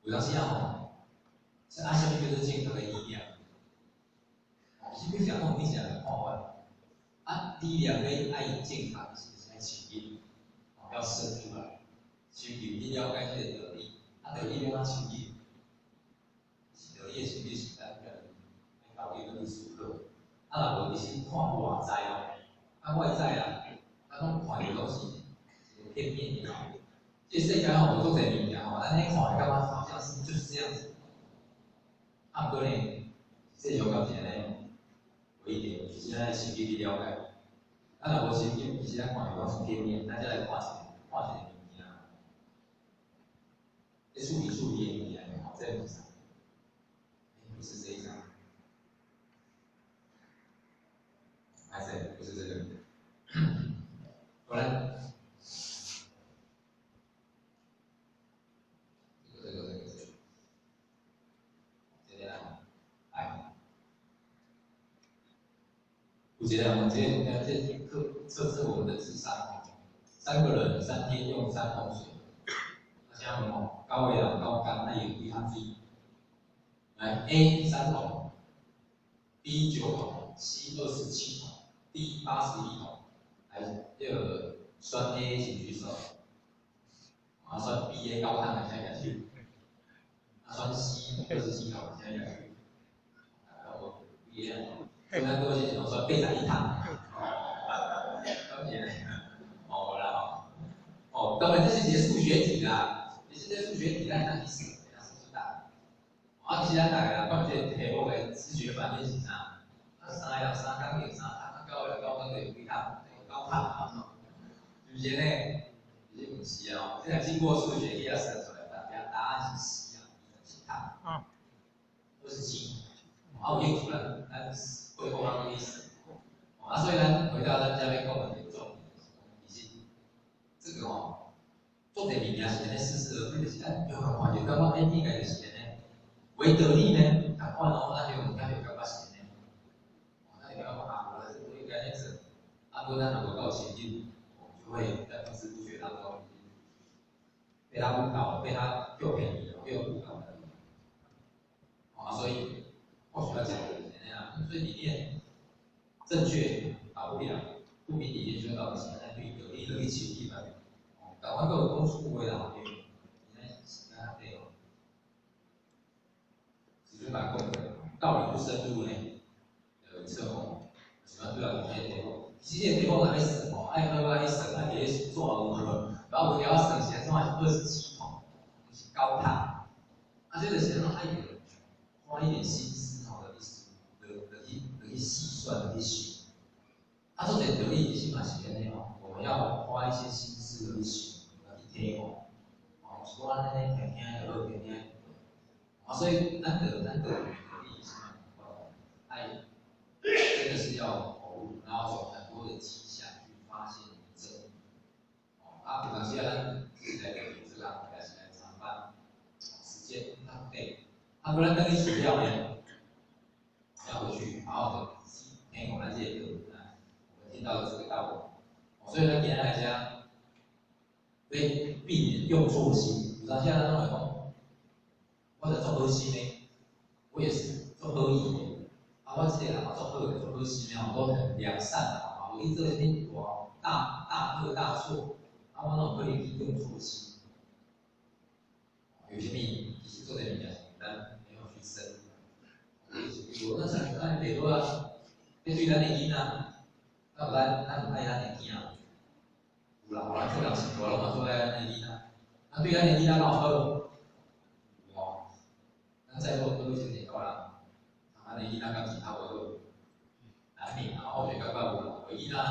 有當時啊。啊，啥物叫做正確的理念？哦，其實每一個人每一個人的看法。啊，理念欲愛正確，其實是愛深入，哦，要深出來，深入去了解這個道理。啊，道理欲按怎深入？是道理的深入是咱家己愛投入去思考。啊，若無其實看外在哦，啊外在啊，咱攏看著攏是一個片面的。這個世間吼有足濟物件吼，咱咧看會感覺好像是就是這樣子。啊，毋過呢，世上敢是按呢？無一定，其實咱愛深入去了解。啊，若無深入，其實咱看著攏是片面。咱才來看一個，看一個物件。這處理處理的物件吼，這毋是啥？不是這一張。還是不是這個？好來，這個這個這個這個。來，有一個我們這這測測試我們的智商，3個人3天用3桶水，啊，請問吼，9個人9工愛用幾桶水？來，A 3桶，B 9桶，C 27桶，D 81桶。來，這個選 A 請舉手，啊，選 B 的9桶的請舉手，啊，選 C 27桶的請舉手。啊，我 B 的，所以咱各位先生選81桶。哦，啦吼，哦，當然這是一個數學題啦，其實這數學題咱當去算，會當算出答案。啊，其實咱逐個人看這個題目的直覺反應是啥？啊，3個人3工用3桶，啊，9個人9工就用幾桶？用9桶啊，是毋是按呢？其實毋是啊，這個經過數學去遐算出來，答答案是 C 啊，27桶。27。啊，有興趣咱咱會後咱去算。啊，所以咱回到咱遮欲講的一個重點，其實這個吼，足濟物件是按呢似是而非，就是咱有看看就感覺欸應該就是按呢，為道理呢，仝款哦，咱就咱就感覺是按呢，咱就感覺啊，無啦，這不應該按呢做。啊，毋過咱若無夠深入，我們就會在不知不覺當中被他誤導了，被他誘騙了，被誤導了。啊，所以或許要講的是按呢啊，所以理念正確導不了，不明理念就導致咱對道理落去深入嘛。哦，仝款閣有講錯話啦，對，咱時間較短哦。師尊嘛講過，道理不深入呢，就會錯誤。喜歡對啊，講這個題目，其實這個題目若欲算吼，愛好好去算，啊，佇咧紙有無？然後有條算是按怎是27桶，毋是9桶。啊，這就是按怎愛花一點心思吼，落去落落去落去細算，落去想。啊，做這個道理其實嘛是按呢吼，我們要花一些心思落去想，落去講按呢聽聽就好，聽聽。啊，所以咱著你是愛真的是要投入，然後從很多的跡象去發現真理。哦，啊，有當時啊，咱只是來學這個，也是來參班，時間浪費。啊，不然等你學了呢，要回去好好的聽我們這個課，我們聽到的這個道理。所以咱今仔來遮，欲避免用錯心。有當時咱攏會講，我就足好心的，我也是足好意的。啊，我這個人嘛足好的，足好心的吼，都很良善的吼，無去做啥物大大惡大錯，啊，我哪有可能去用錯心？有啥物其實做這物件是咱沒有去深入。無，咱像咱爸母啊，你對咱的囡仔，敢有咱有愛咱的囝？有啦，咱做人是大攏嘛足愛咱的囡仔。啊，對咱的囡仔敢有好？有哦。咱在座各位是一個人，咱的囡仔感情較無好，難免啊，我就感覺有啦，有囡仔按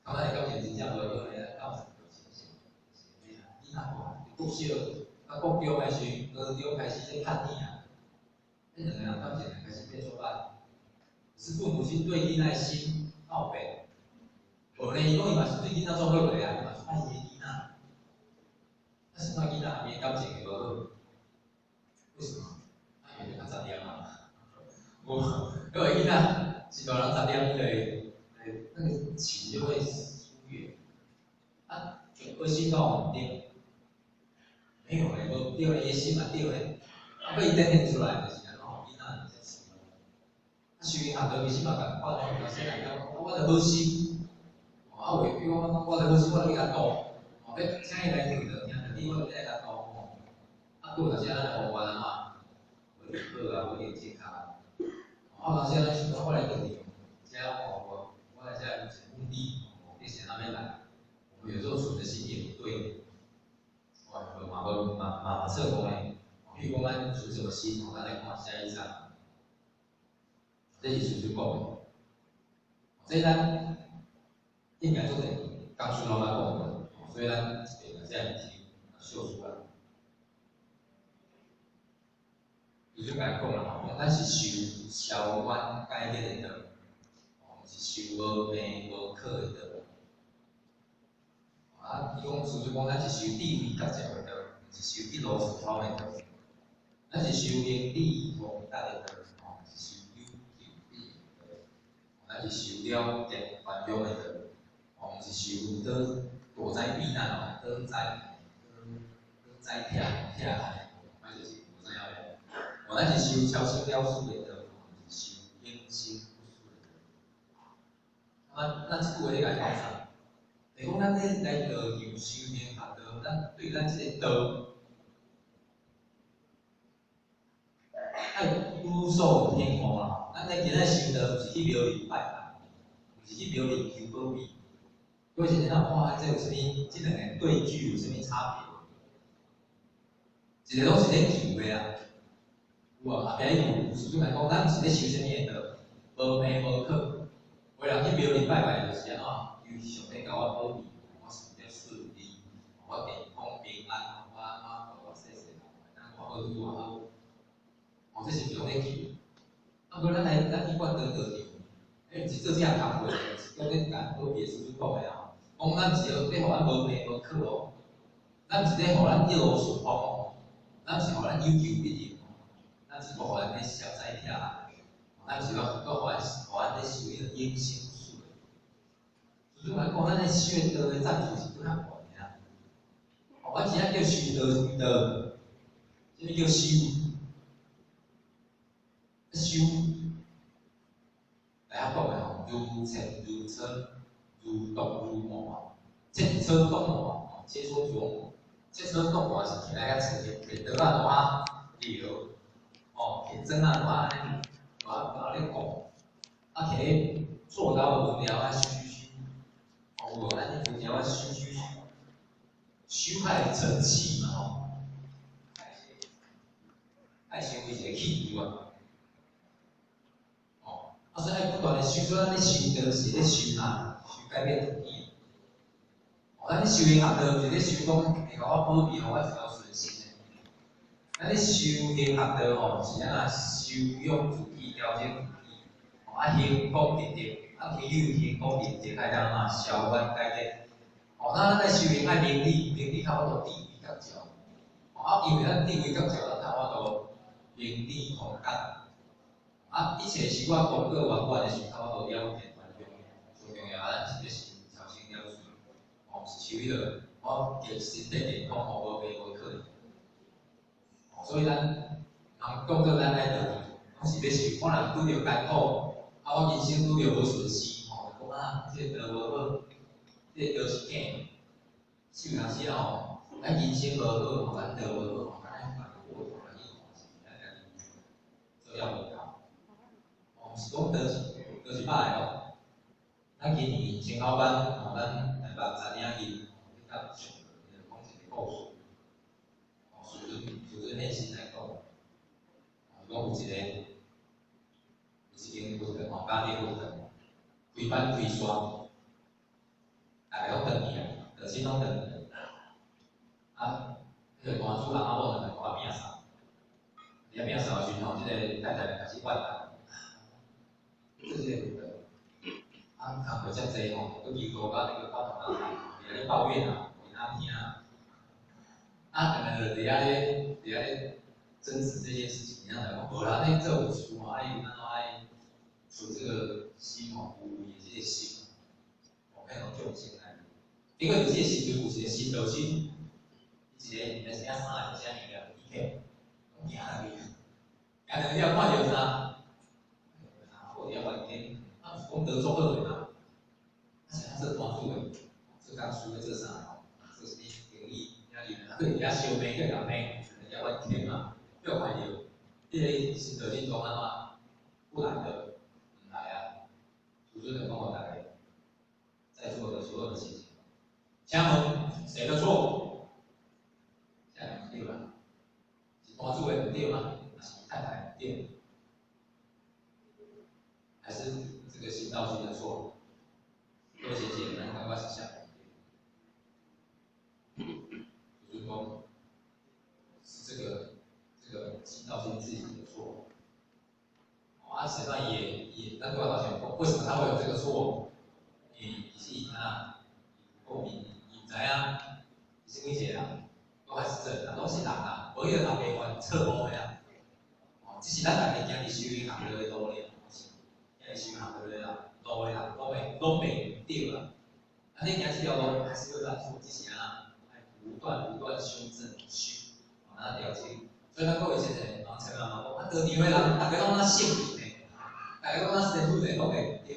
怎？感覺感情真正無好咧，敢有啥物情形？是咩啊？囡仔大，國小、啊國中的時，高中開始咧叛逆啊，彼兩個人感情就開始變做歹。是父母親對囡仔的心敢有變？無呢，伊講伊嘛是對囡仔足好的啊，伊嘛是愛伊的囡仔。啊，是怎囡仔伊的感情會無好？為什麼？啊，因為較雜念啊。無，因為囡仔是大人雜念，伊就會那個情就會疏遠。啊，好心敢有毋對？沒有咧，無對咧，伊的心嘛對咧。啊，閣伊展現出來就是按怎？囡仔就是。啊，修行學道其實嘛仝款哦，有時來講，我著好心，啊有的比如講，我著好心，我著去共渡，哦，欲請伊來去，就聽著你，我就來共渡吼。啊，閣有當時咱來抱怨按怎？無一定好啊，無一定正確啊。啊，有當時咱想講，我來道場，遮哦，我來遮有一個目的，目的是按怎欲來？我們有時候存的心也不對，哦，嘛無嘛嘛錯誤的。比如講，咱存什麼心？咱來看下一張。這是師尊講的，這咱應該做者講師攏捌講過，所以咱一遍來這聽秀出來。師尊共講啦，講咱是修消冤解結的道，毋是修無明無渴的道。啊，伊講師尊講，咱是修智慧覺照的道，毋是修一路順風的道。咱是修明理通達的道，毋是修有求必應的道。咱是修了結還願的道，毋是修躲躲災避難哦，躲災躲災拆拆害，歹就是無知影咧。哦，咱是修超生了死的道，毋是修永生不死的道。啊，咱這句話咧共伊講啥？就是講咱咧來道場修行學道，咱對咱這個道愛有所體悟啦。咱咧今仔修道，毋是去廟裡拜拜，毋是去廟裡求保庇。各位先生，看這有啥物？這兩個對句有啥物差別？一個攏是咧求的啊，有無？後壁伊有師尊來講，咱毋是咧修啥物的道，無明無渴。有的人去廟裡拜拜就是按怎？求上帝共我保庇，我事業順利，我健康平安，我按怎我細細漢，會當偌好拄偌好。哦，這是毋是攏咧求？啊，毋過咱來，咱去觀道道場，欸，毋是做這項工課，是講咧共保庇的師尊講的啊。講咱毋是咧予咱無明無渴哦，咱毋是咧予咱一路順風哦，咱是予咱有求必應哦，咱是閣予咱咧消災拆難，咱是閣予咱咧修彼個永生不死的。師尊來講，咱咧修的道的層次是閣較懸的啊。哦，阮是按叫修道道，啥物叫修？修，來遐講的吼，如切如磋，如琢如磨啊。切磋琢磨啊，切磋琢磨，切磋琢磨是徛來遐切，摕刀仔落啊撩，哦，摕鑽仔落啊按呢，落啊落咧割，啊摕咧銼刀的文條啊修修修，哦有無？按呢文條啊修修修，修較會成器嘛吼，愛成為一個器具啊。哦，啊所以愛不斷的修，所以咱咧修道是咧修啥？修改變自己。哦，哦，咱咧修行學道，毋是咧修講會共我保庇，予我一條順心的。咱咧修行學道吼，是按怎修養自己、調整自己，吼啊，行功立德，啊，其有行功立德，愛當按怎消冤解結。吼，那咱咧修行愛明理，明理較有法度智慧覺照。吼啊，因為咱智慧覺照，咱較有法度明理通覺。啊，一切修啊功過圓滿的時候，較有法度了見還用。上重要，咱是欲超生了事，吼，是修彼個，我身體健康吼，無病無可能。所以咱人講做咱來道，攏是欲修。我若拄著艱苦，啊，我人生拄著無順遂，吼，就講啊，這個道無好，這個道是假的。是有當時啊吼，咱人生無好，吼，咱道無好，吼，咱愛反過頭來去看是咱家己做了無夠。吼，毋是講道是歹的哦。咱今年前後班，吼，咱台北知影伊，去甲上課，伊就講一個故事。吼，師尊現身來講，講有一個，有一間佛堂吼，家庭佛堂，開班開煞，逐个攏轉去啊，道親攏轉去。啊，彼個壇主翁仔某兩个互我摒掃，佇遐摒掃的時陣吼，這個太太就開始怨嘆，做這個佛堂，啊，工課遮濟吼，閣求多甲那個發頭人，佇遐咧抱怨啊，無人聽啊。啊，兩個就佇遐咧爭執這件事情，然後就講無啦，你做有事吼，愛按怎愛存這個心吼，無為的這個心，吼，彼種眾生來。因為佇這個時陣有一個新道親，一個毋知啥啥的啥物件，伊去，攏行入去，行入去了看著啥？啊，好佇遐怨天，啊，毋是講道足好的嘛？啊，是按怎做壇主的，做講師的做啥吼？做啥物經理，遐入，啊，閣佇遐相罵，閣共罵，佇遐怨天嘛，叫看著，彼個新道親講按怎？不來的，毋來啊！師尊就講予逐家，在座的所有的事情，請問誰的錯？啥人毋對啊？是壇主的毋對嗎？還是太太毋對？還是這個新道親的錯？各位姐姐，咱感覺是啥毋對？師尊講，是這個新道親自己的錯。啊，誰讓伊會，咱拄仔頭先講，為什麼他會有這個錯？因為其實伊啊，伊不夠明，伊毋知影，其實每一個人都還是人啊，攏是人啊，無彼個老爸犯錯誤的啊。哦，只是咱逐家行佇修行學道的路爾，行佇修行學道的人，路的人攏袂對啊。啊，你行這條路還是會犯錯，只是啊，愛不斷不斷修正修，啊，調整。所以咱各位先生，人千萬嘛講，啊，道場的人，逐家攏若聖人呢，逐家攏若仙女呢，攏袂對。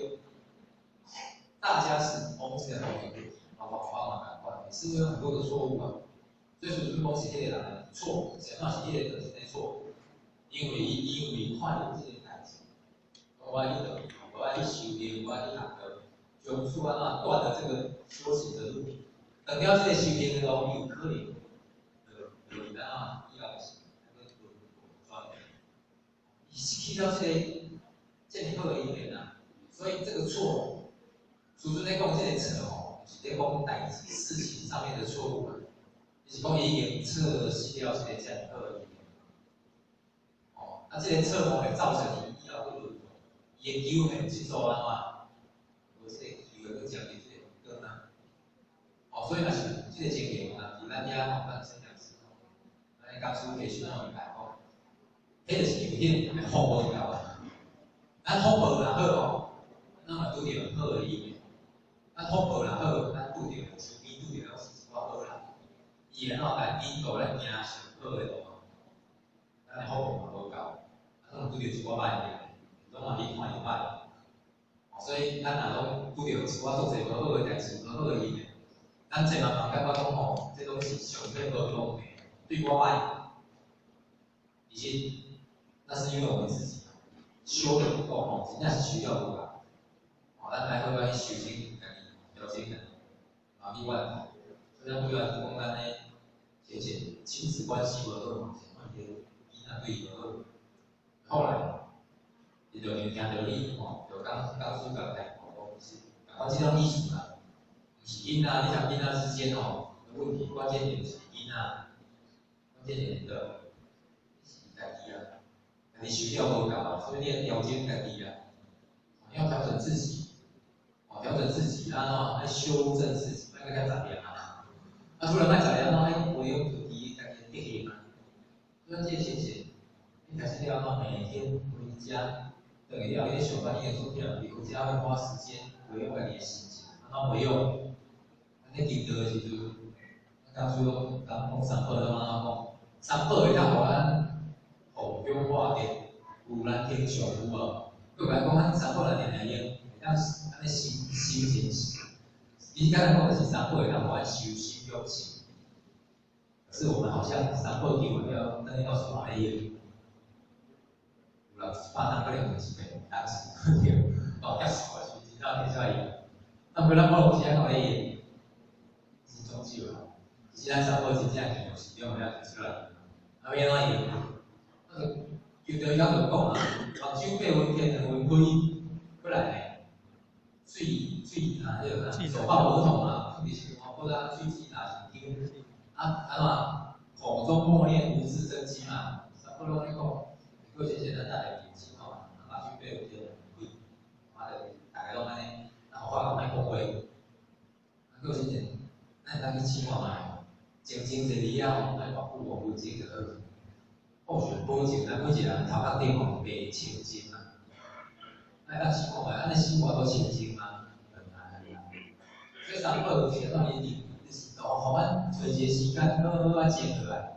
大家是我們這個同一個，包括我嘛仝款，也是會有很多的錯誤啊。所以師尊講是彼個人的錯，啥物是彼個道親的錯？因為看著這個代誌，我愛去道，我愛去修行，我愛去學道，從此按怎斷了這個修行的路。斷了這個修行的路，有可能就就按怎以後是那個輪迴轉。伊失去了這個這麼好的因緣啊，所以這個錯，師尊咧講這個錯吼，是咧講代誌事情上面的錯誤啊，就是講伊已經錯失了這個這麼好的因緣。哦，啊，這個錯誤會造成伊以後閣輪迴，伊的機會這做按怎？無這個機會閣接入這個輪啊。哦，所以若是這個情形啊，佇咱遐吼，咱先講師吼，咱講師培訓咱會來講，彼就是因為彼個福無夠啊。咱福報若好吼，咱嘛拄著好的因緣。咱福報若好，咱拄著身邊拄著攏是一寡好人，伊會按怎來引導咱行上好的路。咱的福報嘛無夠，啊，攏拄著一寡歹的人，攏嘛你看伊歹。所以咱若攏拄著一寡足濟無好的代誌、無好的因緣，咱千萬莫感覺講吼，這攏是上帝無公平，對我歹。其實那是因為我們自己修得不夠吼，真正是修了無夠。吼，咱愛好好去修正家己，調整家己，嘛去怨嘆。所以咱主要是講咱的前前親子關係無好嘛，是問題囡仔對伊無好。後來，伊就聽著你吼，就講講師共開講，其實仝款這種意思啦。毋是囡仔，你像囡仔之間吼的問題，關鍵點是囡仔，關鍵點的是家己啊，家己修了無夠啊，所以你愛調整家己啊，你要調整自己，哦，調整自己，按怎愛修正自己，莫閣較雜念啊。啊，除了莫雜念，愛培養自己家己的德行啊。所以這個先生，你開始了後，每天回家，轉去了，你咧上班已經做忝，你回家會花時間培養家己的心情，按怎培養？咱咧求道的時陣，咱講師攏講三寶攏按怎講？三寶會當予咱弘香化德，有難天上有無？閣來講，咱三寶若定定用，會當按呢修修行。其實簡單講，就是三寶會當予咱修心養性。可是我們好像三寶求完了，轉去到厝嘛咧用。有人一百冬可能用一遍，當時對，哦，結束啊，是真正提出來用。啊，毋過咱無有時間咧用，真總少啦。其實咱三寶真正用是中要提出來，啊，欲按怎用？啊，就求道曉就講啊，目睭八分天，兩分開，過來呢，喙喙啊，彼個手抱兒童啊，其實我覺得喙齒若是張，啊按怎？口中默念無字真經嘛，三寶攏咧講。過先前咱才來認真吼，啊，目睭八分天，兩分開，啊，就逐家攏按呢，啊，話講莫講話。啊，過先前，咱會當去試看覓，靜靜坐佇遐吼，莫偌久5分鐘就好。放水保證，咱每一個人頭殼頂吼袂清淨啊。咱會當試看覓，按呢心無法度清淨嗎？很難很難。所以三寶有時當伊伫，就是予咱揣一個時間，好好仔靜落來，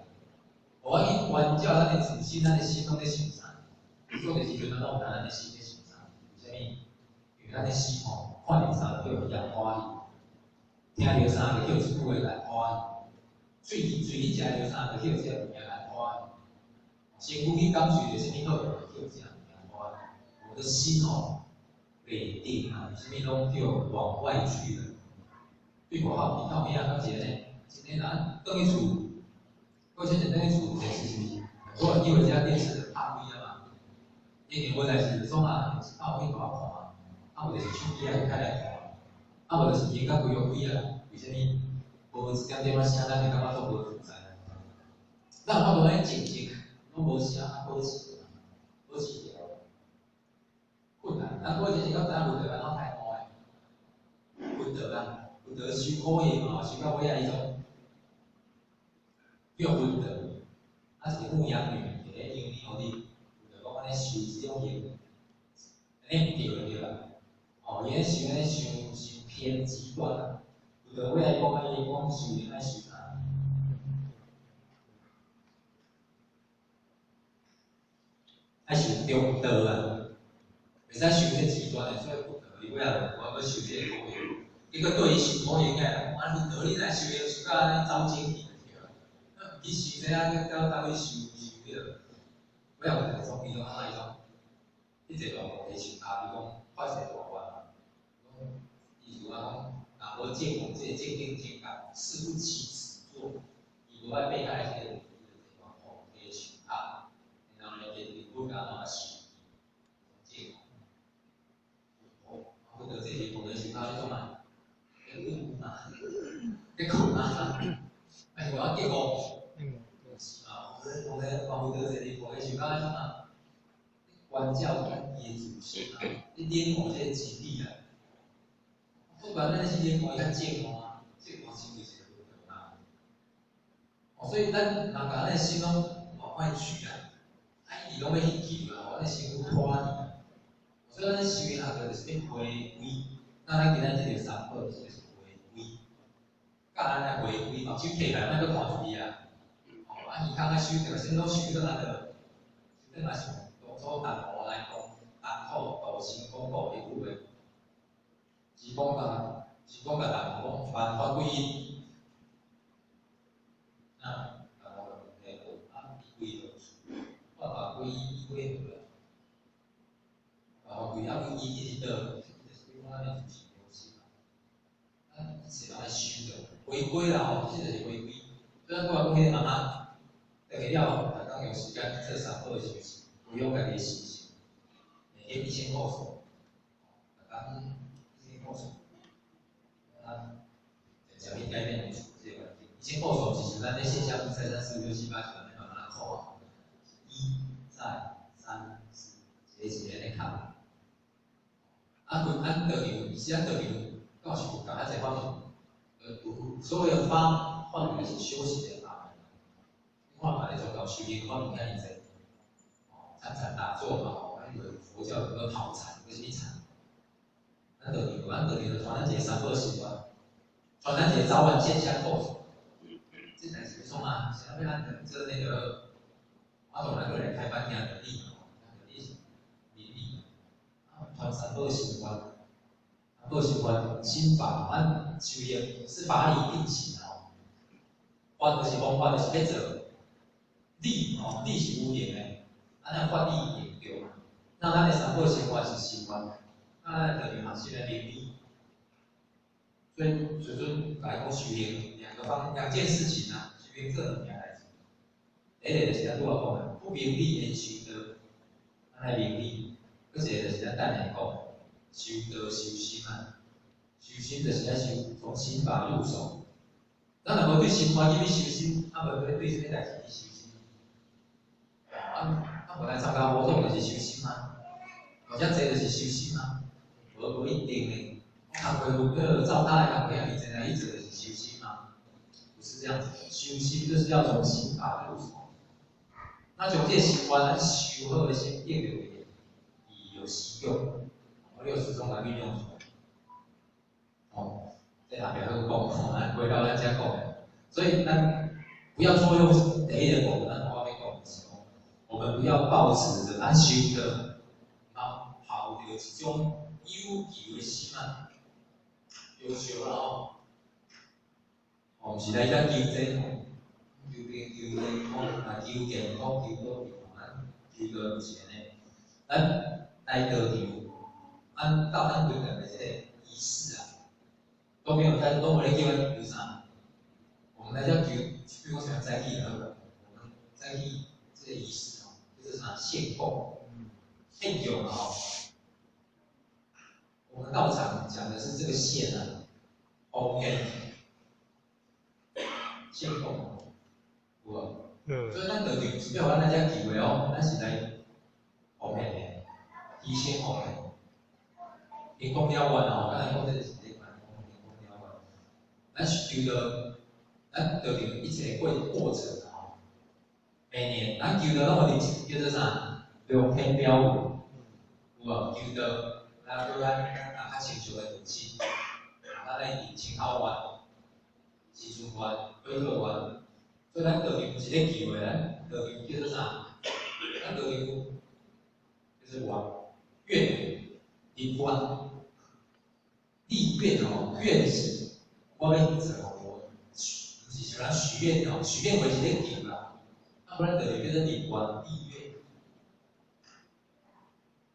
予咱去關照咱的自身，咱的心攏咧想啥？做的時陣，咱攏毋知咱的心咧想啥？為啥物？因為咱的心吼，看著啥就叫予人歡喜，聽著啥就叫一句話來歡喜，喙喙去食著啥就叫這個物件來歡喜，身軀去感受著啥物好，就叫這個物件歡喜。我的心吼，袂定啊，啥物攏叫往外去了。對外口耳口遐敢是按呢？今天咱轉去厝，過先前轉去厝電視是毋是？很多人以為這電視拍開啊嘛，以前無代誌就創啊，電視拍開予我看，啊無就是手機仔開來看，啊無就是音樂規予開啊。為啥物？無一點點仔聲，咱會感覺足無自在。咱有法度按呢靜靜，攏無聲，啊保持，保持著困難。咱過前是敢知影佛陀按怎開悟的？佛陀啊，佛陀受苦刑嘛，受到尾仔伊種叫佛陀，啊一個牧羊女佇咧羊奶予你，佛陀講按呢受這種刑，按呢毋對的對啦。哦，伊咧受按呢傷傷偏極端啊。佛陀尾仔講啊，伊講受刑愛受啥？愛受中道啊，袂使受這極端的，所以佛陀伊尾仔就無法度受這個苦刑。結果對伊受苦刑的人講，啊佛陀你若受刑受到按呢走精去就對啦，啊毋去受這啊，閣走去受受彼個，尾仔有一個總伊講按怎伊講，彼個大菩提樹跤，伊講發一個大願，講伊就按講，若無證悟這個正定正覺，誓不起此座，伊無愛爬開這個大菩提樹跤，然後呢，見佛按怎受證悟，佛陀坐佇菩提樹跤咧創啊？咧困啊，咧困啊，哎，無法覺悟，是嘛？菩提菩提佛陀坐佇菩提樹跤咧創啊？關照家己的自身啊，咧領悟這個真理啊。不管咱是領悟伊較正悟啊，正悟成就是佛陀啊。哦，所以咱若共咱的心攏往外去啊，啊，一直攏欲去求啊，予咱的身軀拖去啊。所以咱修行學就是欲回歸，那咱今仔這個三寶就是回歸，教咱來回歸，目睭閉起來，莫閣看出去啊。哦，啊，耳孔愛收著，啥物攏收轉來著，收轉來像當初陳胡來講，陳土道生講過彼句話，是講共，是講共陳胡講萬法歸一。啊，陳胡就問題啊，伊歸何處？萬法歸一，伊歸何？萬法歸一，啊，歸一佇佗？就是歸咱的自性中心嘛。咱一切攏愛修著，回歸啦吼，其實就是回歸。所以咱拄仔講彼個媽媽，轉去了後，逐工用時間做三寶的修持，培養家己的心性，每天1000叩首，逐工1000叩首，啊，啥物改變這個環境。以前扣數是像咱咧現象一二三四五六七八九，按呢慢慢扣啊，一再三四，一个一个咧扣。啊，規咱道場，其實咱道場敢有是有共較濟法門，有所謂的法，法門就是修行的法門。你看嘛，咧宗教修行法門遐爾濟，哦，參禪打坐嘛，吼，咱以為佛教有個跑禪，個啥物禪？咱道場，咱道場就傳咱一個三寶習慣，傳咱一個早晚見香叩首。這代誌欲創啊？是欲咱做那個，我同咱閣來開班聽道理嘛，聽道理是明理，啊，傳三寶習慣，三寶習慣心法，咱修行是法理並行吼。法就是方法，就是欲做理吼，理是有形的，啊，咱法理會對嘛？那咱的三寶生活是心願，那咱道場學習的明理。所以，師尊來講修行兩個方兩件事情啊，修行做兩件代誌。第一個就是咱拄仔講的，不明理的修道，咱愛明理；閣一個就是咱等下講的，修道修心啊，修心就是愛修從心法入手。咱若無對心法入去修心，啊無對啥物代誌去修心？啊啊，無來參加活動就是修心嗎？或者坐就是修心嗎？無一定的。工課有彼個照他的工課遐爾濟來去做就是修心嗎？不是這樣子，修心就是要從心法入手。那從這個心觀，咱修好的心得著的，伊有實用，我六十種來運用出來。哦，這後壁閣講，咱回到咱遮講的，所以咱不要錯用第一個講，咱我欲講的是講，我們不要抱持著咱修的，啊，抱著一種有求的心啊，要求啦吼，哦，毋是來遮求這吼，求平求健康，啊，求健康，求保庇，咱求的毋是按呢，咱來道場，按到咱規個的這個儀式啊，都沒有在，都無咧叫咱求啥，我們來遮求，比如講像早起好了，我們早起這個儀式哦，就是啥獻供，獻供吼。我們道場講的是這個獻啊，奉獻，獻供，有無？所以咱道場是欲予咱來遮求的哦，咱是來奉獻的，提前奉獻。靈光了願哦，剛才講這個是這款，靈光了願。咱是求的，咱道場一切過程吼，每年咱求的攏有叫做啥？六天表文，有無？求道。啊，閣咱啊較成熟的道親，咱來認清口願、新春願、悔過願，所以咱道場毋是咧求的，咱道場叫做啥？咱道場就是願願立願立願哦，願是我欲做，我毋是像人許願哦，許願話是咧求啦，啊，不咱道場叫做立願立願。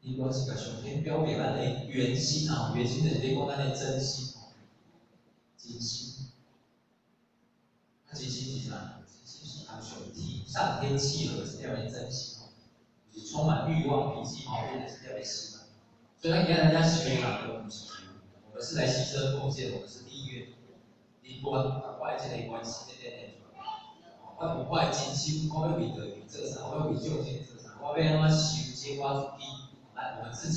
立願是共上天表明咱的原心啊，原心就是咧講咱的真心，真心。啊，真心是啥？真心是和上天上天契合，是這樣的真心哦，就是充滿慾望、脾氣毛病的是這樣的心啊。所以咱今日來遮修啊，都毋是求，我們是來犧牲奉獻，我們是立願，立願，共我的這個關係咧展現出來。我有我的真心，我欲為道場做啥？我欲為眾生做啥？我欲按怎修正我自己？來，我們自己，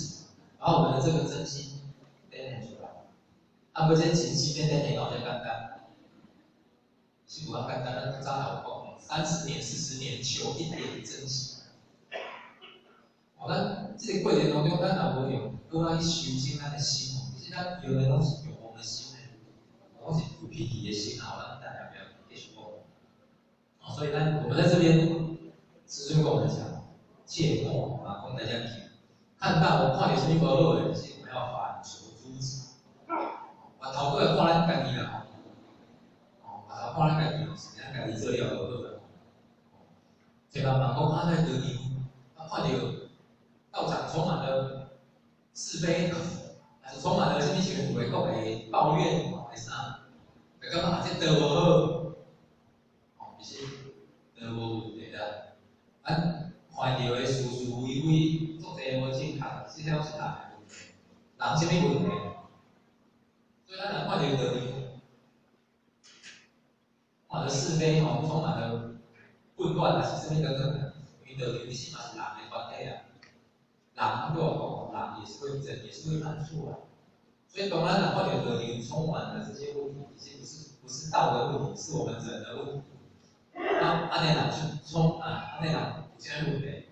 把我們的這個真心展現出來。啊，無這真心欲展現敢有遮簡單？是無遐簡單。咱早頭講，30年、40年求一點真心。哦，咱這個過程當中，咱若無用閣來修正咱的心哦，其實咱用的攏是欲望的心呢，攏是有脾氣的心啊。咱等下欲繼續講。哦，所以咱我們在這邊，師尊跟我們講，切莫啊，講大家求。看到我看著啥物無好的，是我們要反求諸己。回頭過來看咱家己啦吼，哦，回頭看咱家己，是咱家己做了無好啦。一慢慢講啊，在道場，啊，看著道場充滿了是非，還是充滿了啥物像話講的抱怨，還是啥？就感覺啊，這道無好，哦，其實道無問題啦。咱看著的是是非非，足濟無正確，這些攏是人的問題，人啥物問題？所以咱若看著道場，混亂，還是啥物等等，因為道場其實嘛是人的團體啊，人對我講，人也是會人也是會犯錯啊。所以當咱人看著道場充滿了這些問題，其實不是道的問題，是我們人的問題。那按呢人去衝啊，按呢人有啥問題？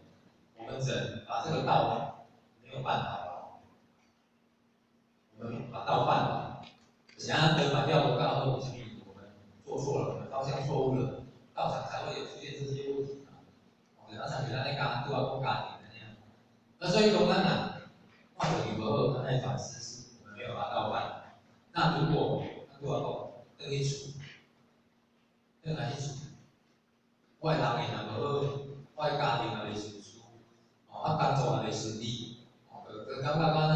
我們人把這個道沒有辦好，我們把道辦好，想要得辦了無夠好，為什麼我們做錯了，我們方向錯誤了，道場才會有出現這些問題嘛。哦，然後像咱咧講，拄仔講家庭按呢。那所以講咱啊，看著無好，咱來反思是我們沒有把道辦好。那如果咱拄仔講，轉去厝，轉來去厝，我的人緣若無好，我的家庭若袂順遂，哦，啊工作若袂順利，哦，就感覺敢若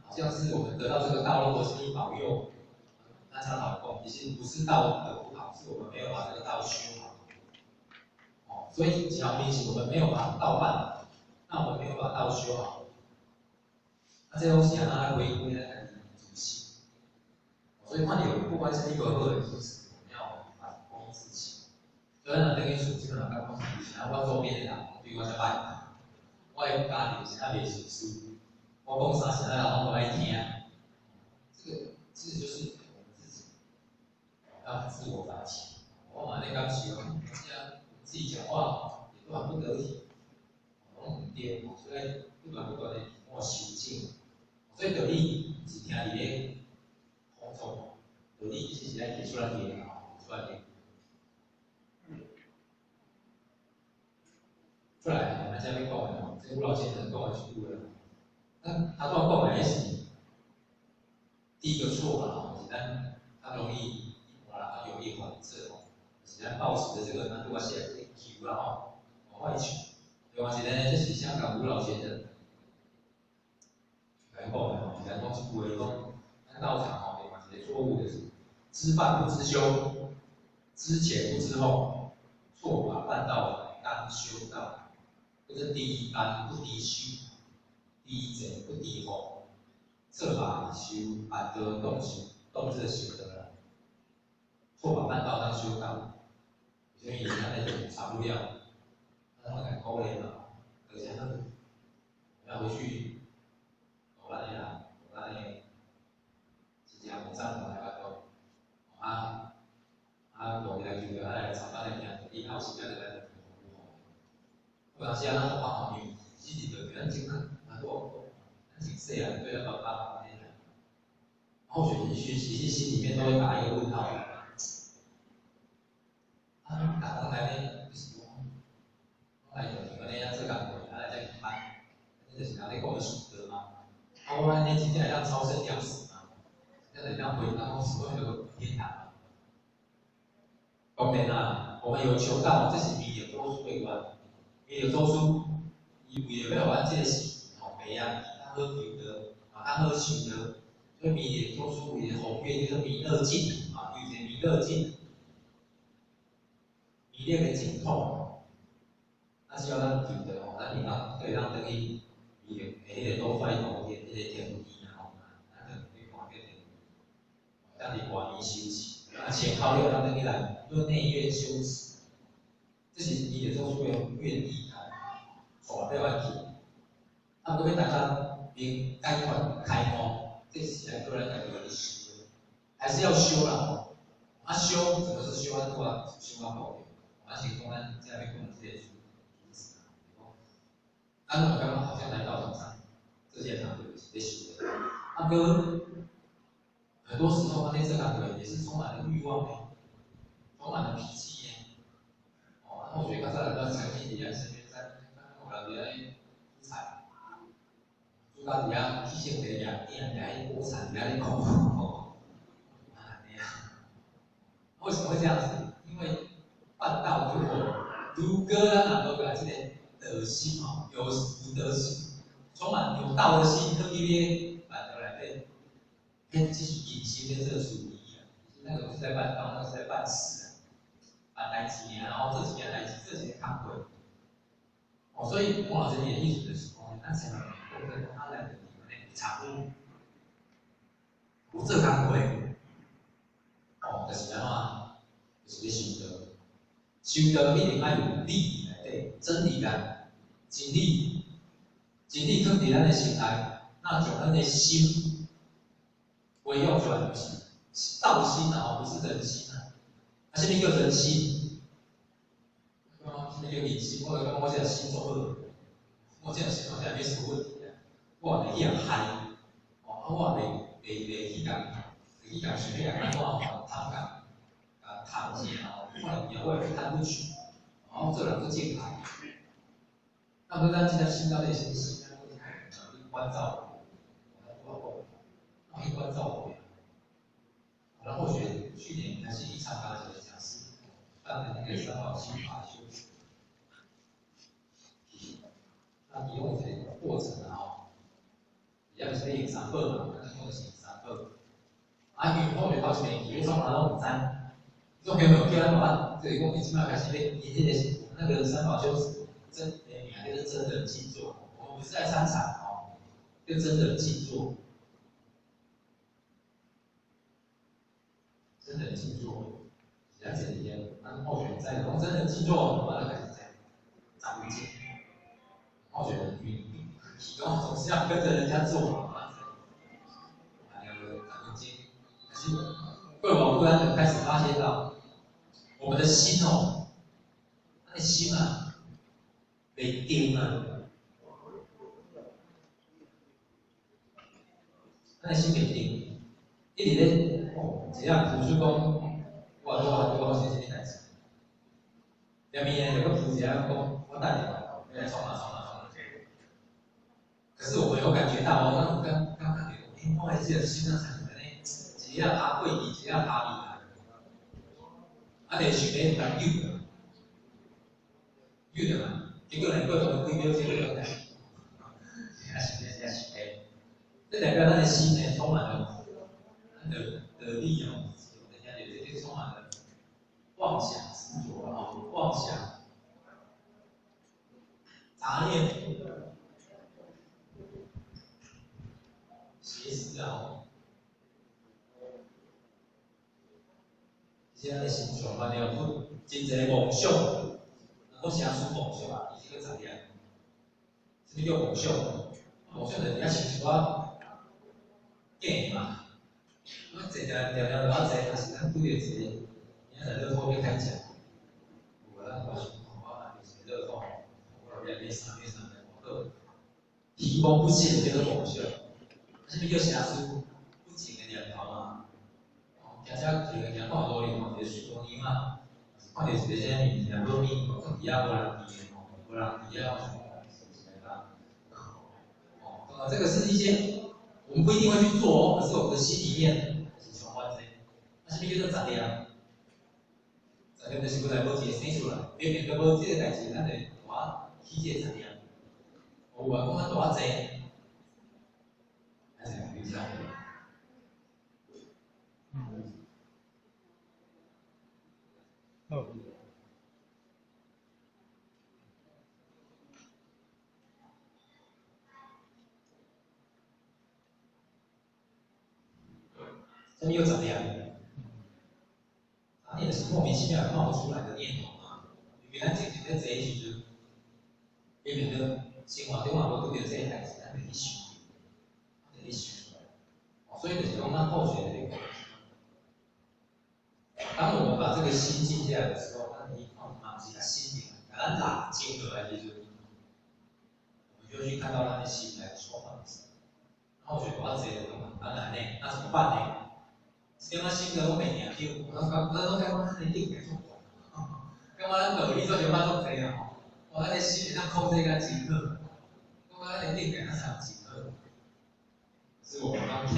好像是我們得到這個道路無啥物保佑。那常老講，其實不是道德不好，是我們沒有把這個道修好。哦，所以講明顯我們沒有把道辦好，那我們沒有把道修好。啊，這東西啊，咱回歸咱家己自省。所以看著不管啥物無好的，其實我們要反躬自省。所以咱若轉去厝，基本上講，是啊，我周邊的人對我較歹，我的家庭是較袂順遂，我講啥啥人攏無愛聽。這個其實就是我們自己要自我反省。我嘛按呢感受，自己講話也都很不得體，攏毋對，所以不斷不斷的自我修正。所以道理是聽佇咧空中，道理其實是愛提出來的，提出來的。出來，咱這欲講的吼，這吳老先生講的一句話，那他拄講的是第一個錯啦，吼，是咱較容易一般人較容易犯錯吼，是咱抱持的這個，咱拄仔寫的這個求啦吼，壞求。另外一個呢，這是香港吳老先生來講的吼，是咱講一句話，伊講咱道場吼，另外一個錯誤就是知辦不知修，知前不知後，錯把辦道當修道。叫做知辦不知修，知前不知後，錯把修辦道當修，當做修道啦。錯把辦道當修道，所以咱咧查不了，咱攏共可憐嘛，而且咱要回去，予咱的人，予咱的親戚母長來巴肚，啊啊，落來就來來插咱的兄弟，有時間就來。有當時啊，咱學校因為只是就咱前咱拄咱從細漢對咱爸爸按呢，或許你其實心裡面都會打一個問號。啊，逐工來呢，就是講，講來就是按呢做工課，啊來遮去辦，這就是人咧講的修道嘛。啊，我按呢真正會當超生了死嗎？真正會當回當講是講彼個天堂嗎？當然啦，我們有求道，這是彌勒祖師的願。彌勒祖師，伊為著欲予咱這個世吼平安，較好求道，嘛較好修道，所以彌勒祖師為著宏願叫做彌勒淨土啊，有一個彌勒淨，彌勒的淨土。啊，只要咱求道吼，咱會當會當轉去彌勒的彼個都快樂天，彼個天邊啊吼，咱就去看見天，當佇外面修持，啊，前後了當轉去內，做內院修持。這是彌勒祖師的願意啊，帶阮去。啊，毋過欲大家明解脫開悟，這是愛閣咱家己來修的，還是要修啦吼。啊，修怎麼是修？咱拄仔修啊講著，咱先講咱這欲講的這個主旨啊，咱攏感覺好像來道場上這些堂課是咧修的，啊，閣很多時候，咱咧做工課也是充滿了慾望的，充滿了脾氣的。哦，啊，我覺得較早咱曾經佇咱身邊，咱咱有人佇咧煮菜，煮到佇遐起性地掠鼎，掠彼鍋鏟，掠咧哭，吼，按呢啊。為什麼會這樣子？因為辦道如果咱若無共這個德心吼，有福德心，充滿有道的心，去佇咧辦道內底，彼只是人生咧做事而已啊。其實那個不是在辦道，那個是在辦事啊，辦代誌爾，然後做一件代誌，做一個工課。哦，所以王老師的意思就是講，咱千萬別講講啊，來就是按呢插有有做工課，哦，就是按怎，就是咧修道。修道一定愛有理內底真理啊，真理，真理囥佇咱的心內，那將咱的心培養出來，就是是道心啊，不是人心啊。啊，啥物叫人心？啊，啥物叫人心？我就感覺我這個心足好，我這個心好像沒什麼問題啊。我也袂去予害，哦，啊，我也袂去共想欲按怎吼，貪共共貪者吼，看物件我也袂貪不取，哦，做人閣正派。啊，無咱這粒心到底是啥物心啊？去關照我，我去關照我。然後學去年開始去參加一個講師，辦的那個三寶心法修。那其中一個過程啊吼，也毋是咧用三寶嘛，咱講的是三寶。啊，因為我頭一遍去，欲創啥攏毋知。這種朋友叫咱話，就是講伊這擺開始咧，伊彼個那個三寶修持真名叫做真人靜坐，我們不是在參禪哦，叫真人靜坐。真人靜坐，是咱這裡咱後學在講真人靜坐，我們就開始在十分鐘。後學你提供總是要跟着人家做嘛，啊，兩個十分鐘，可是過往忽然就開始發現到，我們的心哦，那個心啊，袂定啊，那個心袂定，一直咧。哦，一下浮出講，我拄仔拄仔發生啥物代誌？下面呢，又閣浮一下講，我等下欲來創啊創啊創啊。可是我們有感覺到哦，咱有感覺講，欸，我的這個心啊，親像按呢，一下拍過去，一下拍未來，啊，就想欲共救著，救著嘛，結果呢，過當幾秒鐘就轉來，真是真是欸，這代表咱的心呢，充滿了咱的。得力哦，人家覺得這充滿了妄想執着哦，妄想、雜念、邪思啊，這些心充滿了真濟夢想，若講邪思夢想啊，伊是閣雜念。啥物叫夢想？夢想就是遐想一寡假的嘛。我坐定定定就啊坐，也是咱拄著一個明仔載樂透欲開獎，有啊，咱我想講，我若是樂透，我欲買啥買啥來好，皮毛不屑叫做夢想。啥物叫邪思？不淨的念頭嘛。哦，行車一個行看路裡看一個水果泥嘛，看著一個啥物物件無物，囥佇遐無人佇的吼，無人佇遐，我想講是毋是來講？哦，這個是一些我們不一定會去做哦，可是我們的心裡面。啊，啥物叫做雜念？雜念就是本來無一個生出來，明明都無這個代誌，咱就大起這個雜念。有啊，講咱大濟，還是有影。嗯。好。啥物叫雜念？雜念是莫名其妙冒出來的念頭嘛。因為咱靜靜咧坐的時陣，明明就生活中也無拄著這個代誌，咱就去想，就去想。所以就是講，咱後學的這個，當我們把這個心靜下來的時候，咱一看嘛是較心靈，共咱拉靜落來的時陣，我們就去看到咱的心來充滿什麼。然後學我坐就講，啊那呢，那怎麼辦呢？感覺心都攏袂定丟，我咱攏感覺咱的境界足懸，感覺咱道理做啥物足濟啊吼，哇，咱的心會當控制甲真好，感覺咱的境界敢像真好，是我們攏欠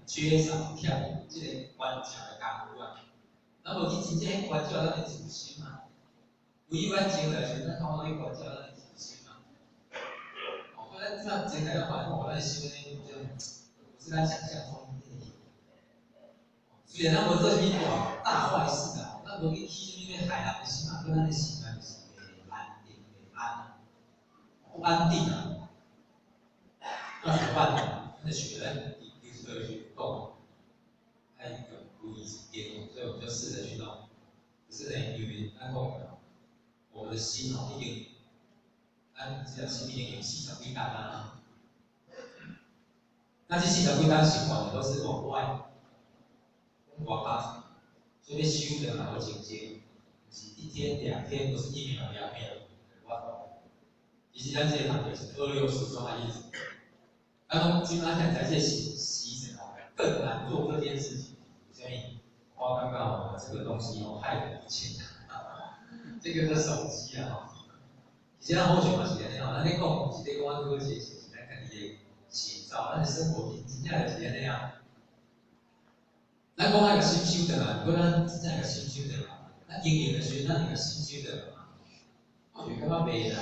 缺少欠這個關照的功夫啊，咱無去真正關照咱的自心啊，唯有咱靜落來時，咱通去關照咱的自心啊。哦，所以咱這靜來發現，咱的心呢，就不是咱想象中。雖然咱無做啥物大大壞事啊，咱無去起啥物欲害人的心啊，可咱的心內就是袂安定、袂安啊，不安定啊。那怎麼辦呢？那學咱就是去講，愛用規一點，所以我們就試着去弄。可是呢，因為咱講的，們的心吼已經，咱這條心已經用四十幾工啊。那這四十幾工習慣的都是往外，往外發，所以欲修轉來好清靜，毋是一天兩天，不是一秒兩秒，無法度。其實咱這個人就是二六時中的意思。咱講今仔現在這時時辰哦，更難做這件事情。所以，我感覺哦，這個東西哦，害人不淺。這個是手機啊，其實咱好像嘛是按呢吼，咱咧講是咧講咱過去是咱家己的寫照，咱的生活真正就是按呢啊。咱講愛共心收轉來，毋過咱真正會共心收轉來，咱經營的時陣，咱會共心收轉來嘛？我就感覺袂啦。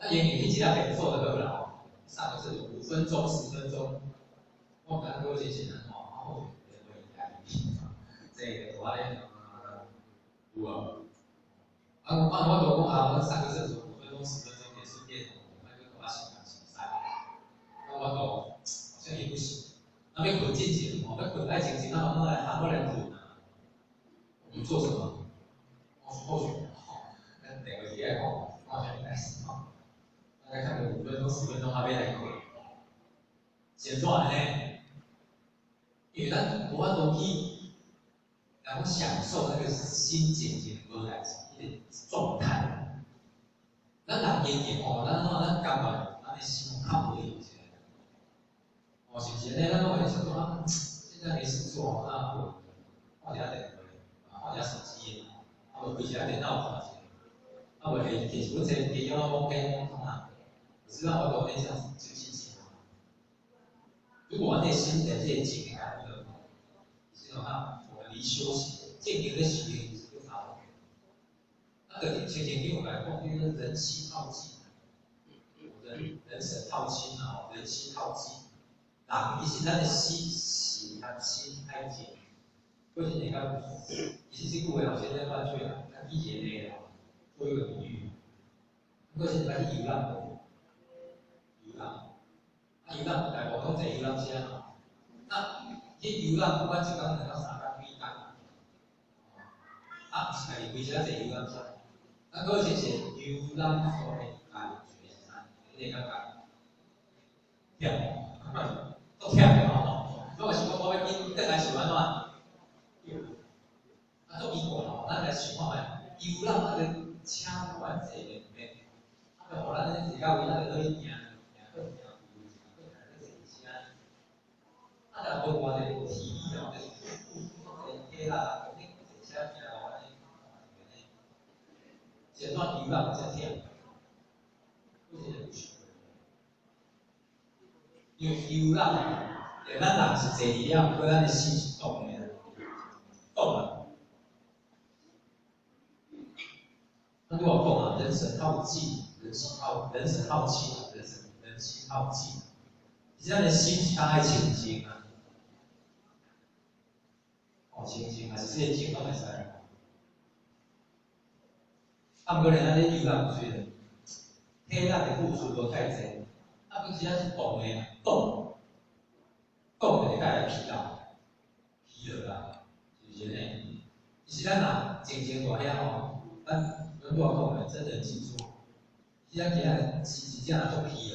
咱營業去一下便做就好啦吼，上個廁所5分鐘、10分鐘，我感覺過去是安怎，啊，這個我咧，有啊。啊，我都講啊，我上個廁所五分鐘、十分鐘也順便，那個我洗洗曬。那我都好像也不行。那欲睏進前吼，欲睏愛靜靜，那我來喊我來睏啊。我們做什麼？我或許吼，咱電話機來看，看啥物代誌吼。大概看個五分鐘、十分鐘，還欲來睏。是按怎呢？因為咱無法度去，然後享受那個心靜靜無代誌，彼個狀態。咱人經驗吼，咱吼咱感覺，咱的心較無閒起來。哦，是毋是按呢？咱攏會想說啊，現在沒事做，那看一下電話，看一下手機，啊無開一下電腦看一下，啊無下提一本冊，加了講加講創啊。可是咱我都按呢這樣子就心情。如果我內心的這個靜的感覺，其實的話，我們離修行、靜定的修行是就差不多。那個前前天我來講，就是人心耗盡，人神耗盡啊，人心耗盡。人其實咱的心是較心愛靜，過去你看，其實這句話我現在亂去啊，咱以前的做一個比喻，過去你去遊覽，遊覽，啊遊覽大部分攏坐遊覽車嘛，那去遊覽不管一工兩工三工幾工，啊，毋是家己開車坐遊覽車，咱過去是遊覽所的感覺是啥？你會感覺忝，足忝的吼，我是講我欲緊轉來想按怎？啊，足奇怪吼，咱來想看覓，遊覽那個車不管坐的免，啊，就予咱坐到位，咱就落去行，行過行過，行過坐車，啊，若無偌濟體力哦，就是付出足濟體力，你坐車行路按呢，是按怎遊覽遮忝？為啥會想？因為遊覽，咱人是坐佇遐，毋過咱的心是動的，動啊！咱拄仔講啊，人神耗盡，人心耗，人神耗盡，人神人心耗盡。其實咱的心是較愛清靜啊，哦，清靜，還是這個靜攏會使。啊，毋過咧，咱咧遊覽雖然體力的付出無太濟，啊，其實咱是動的，動，動就會帶來疲勞，疲勞啊，是毋是按呢？其實咱若靜靜蹛遐吼，咱拄仔講的真人靜坐，其實咱今仔是真正若足疲勞，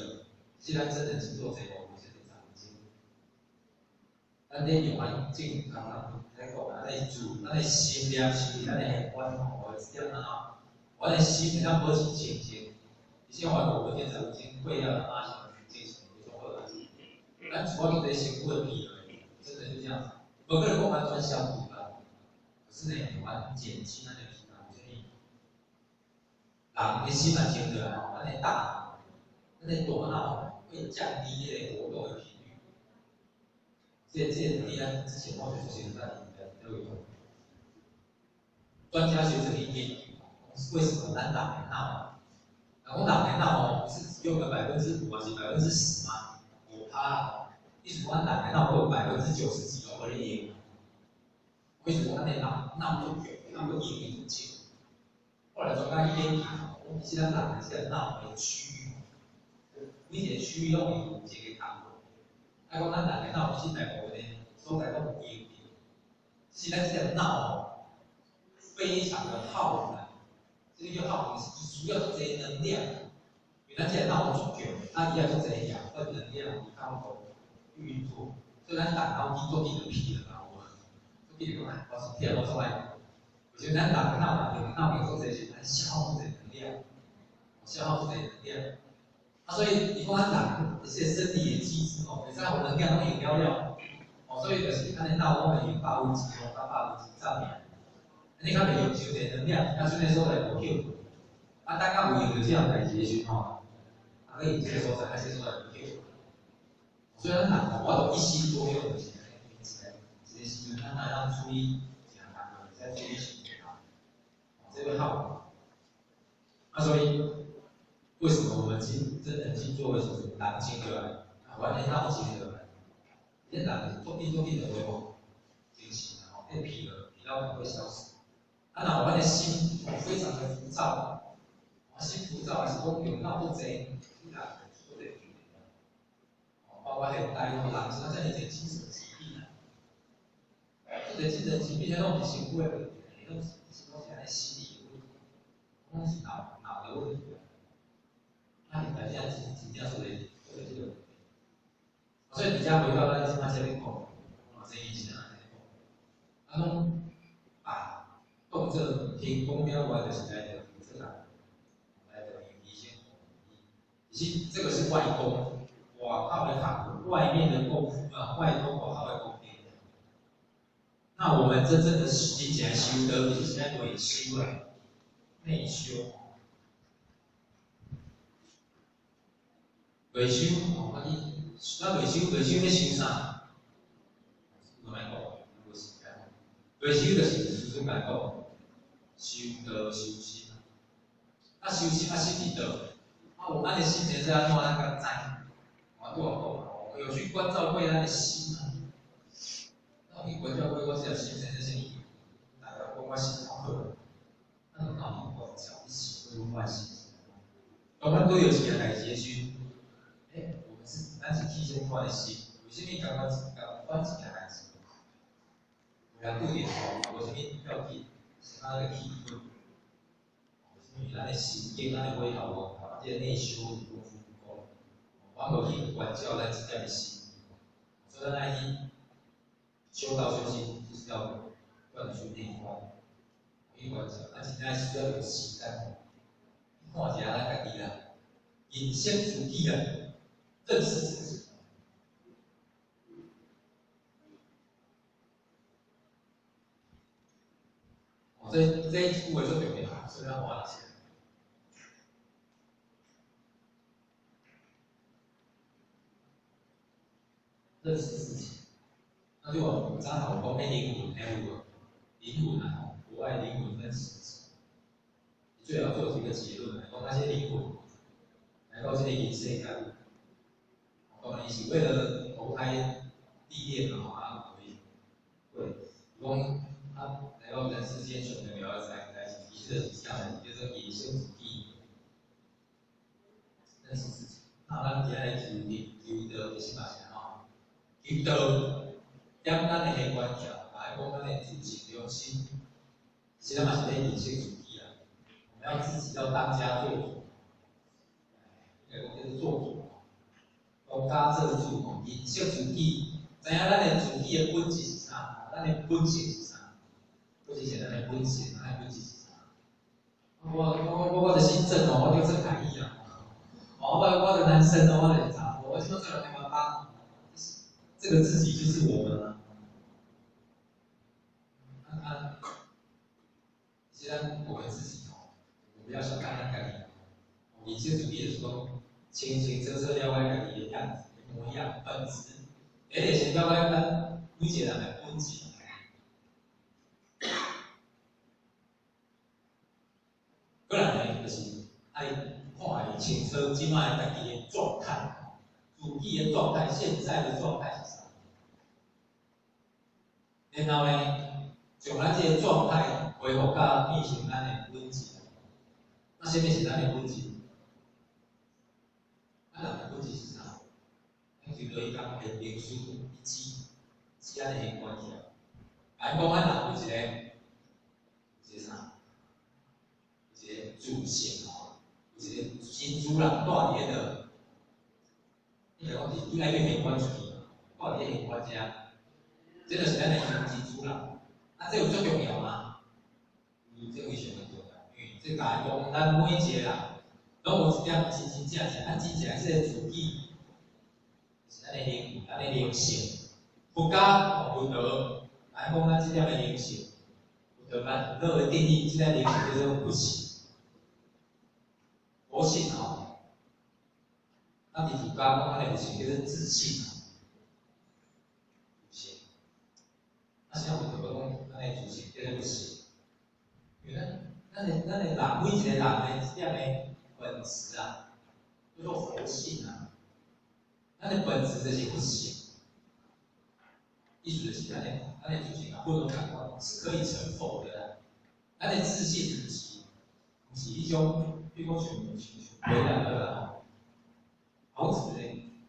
其實咱真人靜坐坐五分鐘、10分鐘，咱咧用安靜，剛剛咧講啊，咱的注，咱的心念是佇咱的玄關吼，有一點按怎？我的心會當保持清靜，其實我五分鐘、十分鐘過了，馬上精神就好啊。咱主要叫做身軀的疲勞，真的就這樣子，無可能講完全消除啦。可是呢，完減輕咱的疲勞，為啥物？人的心若靜落來吼，咱的大腦，咱的大腦會降低彼個活動的頻率。這個佇咱之前我就出現在都有專家學者意見，為什麼咱人的腦？人講人的腦哦，是只用個5%還是10%嗎？5%，意思講咱人的腦有90%幾攏無咧用。為什麼咱的腦腦足強，腦閣用會足少？後來專家去研究，講其實咱人的這個腦的區域，每一個區域攏會有一個工作。啊，講咱人的腦其實大部分的所在攏有用著，只是咱這個腦哦，非常的耗能。這个叫耗能，是伊需要足濟能量。因為咱這个腦足強，啊，伊愛足濟養分能量，伊較好運作。所以咱大腦機足緊就疲了啊，有無？足緊就講啊，我身體我總愛。有時咱人腦用腦用足濟時，咱消耗足濟能量，消耗足濟能量。啊，所以伊講咱人這個生理的機制吼，會使予能量攏用了了，哦，所以就是咱的腦攏會用5%到10%爾。你較袂用傷濟能量，啊，剩的所在無休困。啊，等到有用著這項代誌的時陣吼，啊，去用這個所在，啊，這個所在無休困。所以咱人吼，無法度一心多用，就是按呢，一個時陣，咱會當處理一項工作，會使處理傷濟項，哦，這個耗。啊，所以為什麼我們真的靜坐的時陣，人靜落來，啊，完全腦靜落來，你人足緊足緊就恢復精神啊，吼，彼疲勞疲勞感會消失。啊，若阮的心非常的浮躁，心浮躁，還是講用腦足濟，你人會出這個問題。哦，包括現代吼，人是哪遮爾濟精神疾病啊？這個精神疾病，彼攏毋是身軀的問題，彼攏是攏是按呢心理的問題，攏是腦的問題。啊，現代這真正出來出來這個問題。所以佇遮回到咱這擺這咧講，哦，這以前啊，這咧講，啊，攏啊，動這天公廟外就是來著這個，來著醫生。其實這個是外功，外口的功，外面的功夫啊，外功外口的功夫。那我們真正的真正修道，其實是愛內修啊，內修。內修哦，啊你，咱內修內修欲修啥？我莫講，無時間。內修就是師尊來講，修道修心。啊，修心啊，心佇佗？啊，有咱的心情是按怎，咱敢知？我拄仔講嘛，我有去關照過咱的心嗎？那有去關照過我這個心情是啥物？大家講我心好好，咱有哪有去關照？你想過我的心是按怎？當咱拄著一件代誌的時陣，欸，我們是咱是起啥物款的心？為啥物感覺共款一件代誌？有人拄著吼，無啥物要緊，是按怎個氣氛？為啥物？咱的心境，咱的火頭無夠，這個內修的功夫毋夠，我無去關照咱這點的心，所以咱愛去修道修心，就是要不斷的去內觀，去觀照，咱真正需要有時間，看一下咱家己啦，認識自己啦，認識自己。哦，這一句話足重要，所以咱畫一下。認識自己，那就我剛好講那靈魂，還有無靈魂啊？國外靈魂分十級，你最好做幾個結論來講，那些靈魂來到這個人世間，當然是為了投胎歷練嘛，啊，可以，對，講啊來到人世間上重要的代誌，其實就是啥呢？叫做認識自己，認識自己。那咱今日求道，其實嘛是按怎？求道，點咱的下關鍵，來講咱的自性良心，其實咱嘛是咧認識自己啦。我們要自己要當家做主，應該講叫做做主，當家做主吼，認識自己，知影咱的自己的本質是啥，咱的本性是啥，本質是咱的本性，咱的本質是啥？我就姓鄭哦，我叫鄭凱義啊。哦，我的男生哦，我就是查某，我這馬做台灣幫。這個自己就是我們啊！啊，其實我們自己哦，我們不要小看咱家己。認識自己就是講，清清楚楚了解家己的樣子、模樣、本質。第一個先了解咱每一個人的本質。過來呢，就是愛看會清楚這擺家己的狀態，自己的狀態，現在的狀態是啥？然後呢，將咱這個狀態恢復到變成咱的本質。那啥物是咱的本質？啊，人的本質是啥？咱就對伊講，玄靈師伊指指咱的玄關起來。來講，咱人有一個，有一個啥？有一個自性吼，有一个真主人住佇彼度，你著讲是你愛去玄關出去嘛，住佇咧玄關遮，這就是咱的真主人。啊，這有足重要嗎？有，這非常的重要，因為這共伊講，咱每一個人攏有一點真真正正，咱真正的這个自己，就是咱的靈，咱的靈性。佛家佛陀來講，咱這點的靈性，佛陀咱佛的定義，這點靈性叫做佛性，佛性吼。咱佇儒家講，咱的佛性叫做自性啊，自性。啊，啥佛陀講，咱的自性叫做佛性，因為咱的人，每一個人的這點的本質啊，叫做佛性啊。咱的本質就是佛性。意思就是咱的咱的自性啊，佛攏仝款，是可以成佛的啦。咱的自性毋是彼種，比如講像灰仔好啦吼，猴子的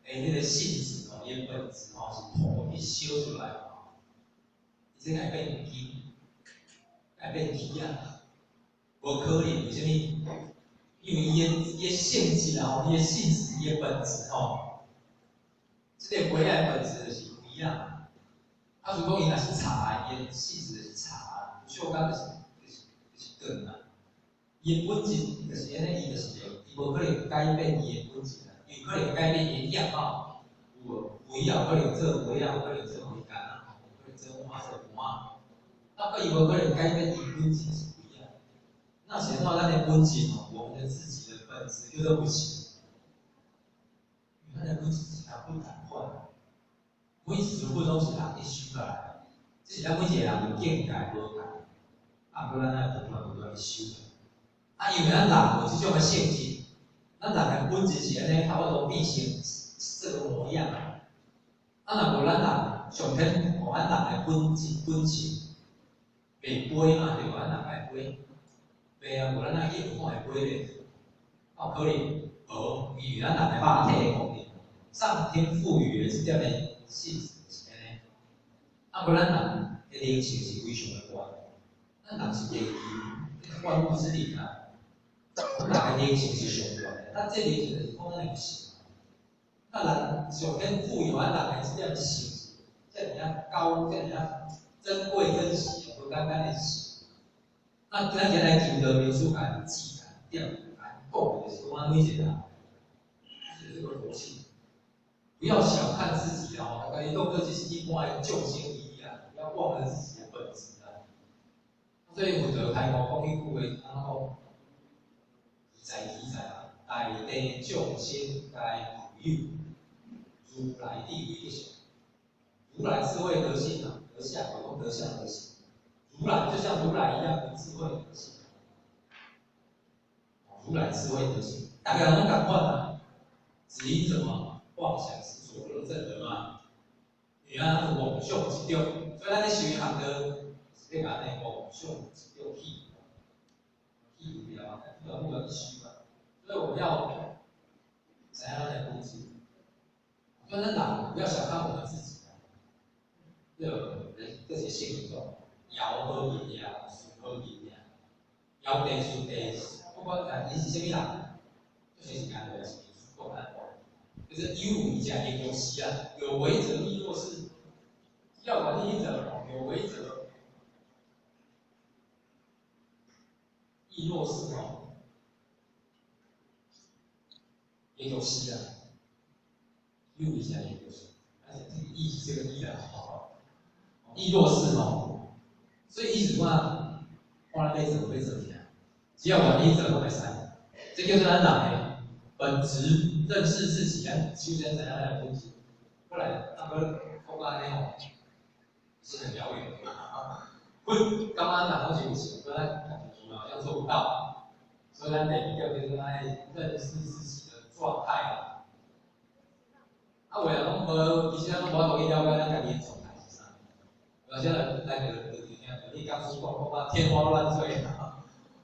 彼个性質吼，伊的本質吼是銅去燒出來吼，伊這會變金，會變鐵啊，無可能，為啥物？因為伊的性質啊吼，伊的性質，伊的本質吼，這个灰仔的本質就是灰仔。啊，如果伊若是柴，伊的性質就是柴，不鏽鋼就是鋼啊。伊的本質就是按呢，伊就是伊無可能改變伊的本質啊，伊有可能改變伊的樣貌，有無？灰也有可能做灰，也有可能做灰矸啊，有可能做碗做盤。啊，閣伊無可能改變伊本質是灰啊。那是按怎咱的本質吼，我們的自己的本質叫做佛性，因為咱的本質是共佛仝款。每一尊佛攏是人去修來的，只是咱每一個人的境界無仝，啊，毋過咱愛不斷不斷去修。啊，因為咱人有這種的性質，咱人的本質是按呢，差不多變成這個模樣。啊，若無咱人上天予咱人的本質本性，袂飛嘛，對無？咱人愛飛，飛啊，無咱愛去看會飛咧，有可能無，因為咱人的肉體的功能，上天賦予的這點的性質是按呢。啊，無咱人的靈性是非常的懸，咱人是地球萬物之靈啊。咱人的靈性是上懸的，咱這靈性就是講咱有性。那人上天賦予咱人的這點性，遮爾仔高，遮爾仔珍貴珍惜，無簡單的事。那咱今日來求道明師共指共點共講的就是講，咱每一個人，就是這個佛性。不要小看自己哦，共伊當做這是一般的眾生而已啊，不要忘了自己的本質啊。所以佛陀開悟講彼句話，按怎講？記載記載啊，大地眾生皆具有如來智慧德相，如來智慧德性啊，德相，我講德相德性，如來就像如來一樣的智慧德性，如來智慧德性，逐家人攏仝款啊，只因什麼？妄想思索而證得嘛，因為咱妄想執著，所以咱咧修行道，是欲共咱的妄想執著去去除掉啊，不斷不斷去修啊。所以我們要知影咱的本質，所以咱人不要小看我們自己啊。這個這是聖經講，爻好運啊，順好運啊，爻地順地，不管啊，伊是啥物人，就是間的是講按怎講，就是有為者亦若是啊，有為者亦若是，要管理者，有為者亦若是哦，亦若是啊，有為者亦若是，而且這個義是這個義啊，亦若是哦，所以意思講，看咱欲做欲做啥，只要管理者攏會使，這叫做咱人的本質，認識自己，咱首先知影咱的本質。過來，啊，閣講按呢吼，是很遙遠。阮感覺人攏是有想，閣咱家己好像做不到，所以咱第二點叫做愛認識自己的狀態啊。啊，有的人攏無，其實咱攏無法度去了解咱家己的狀態是啥。有時咱來就就聽聽，你講書講講甲天花亂墜，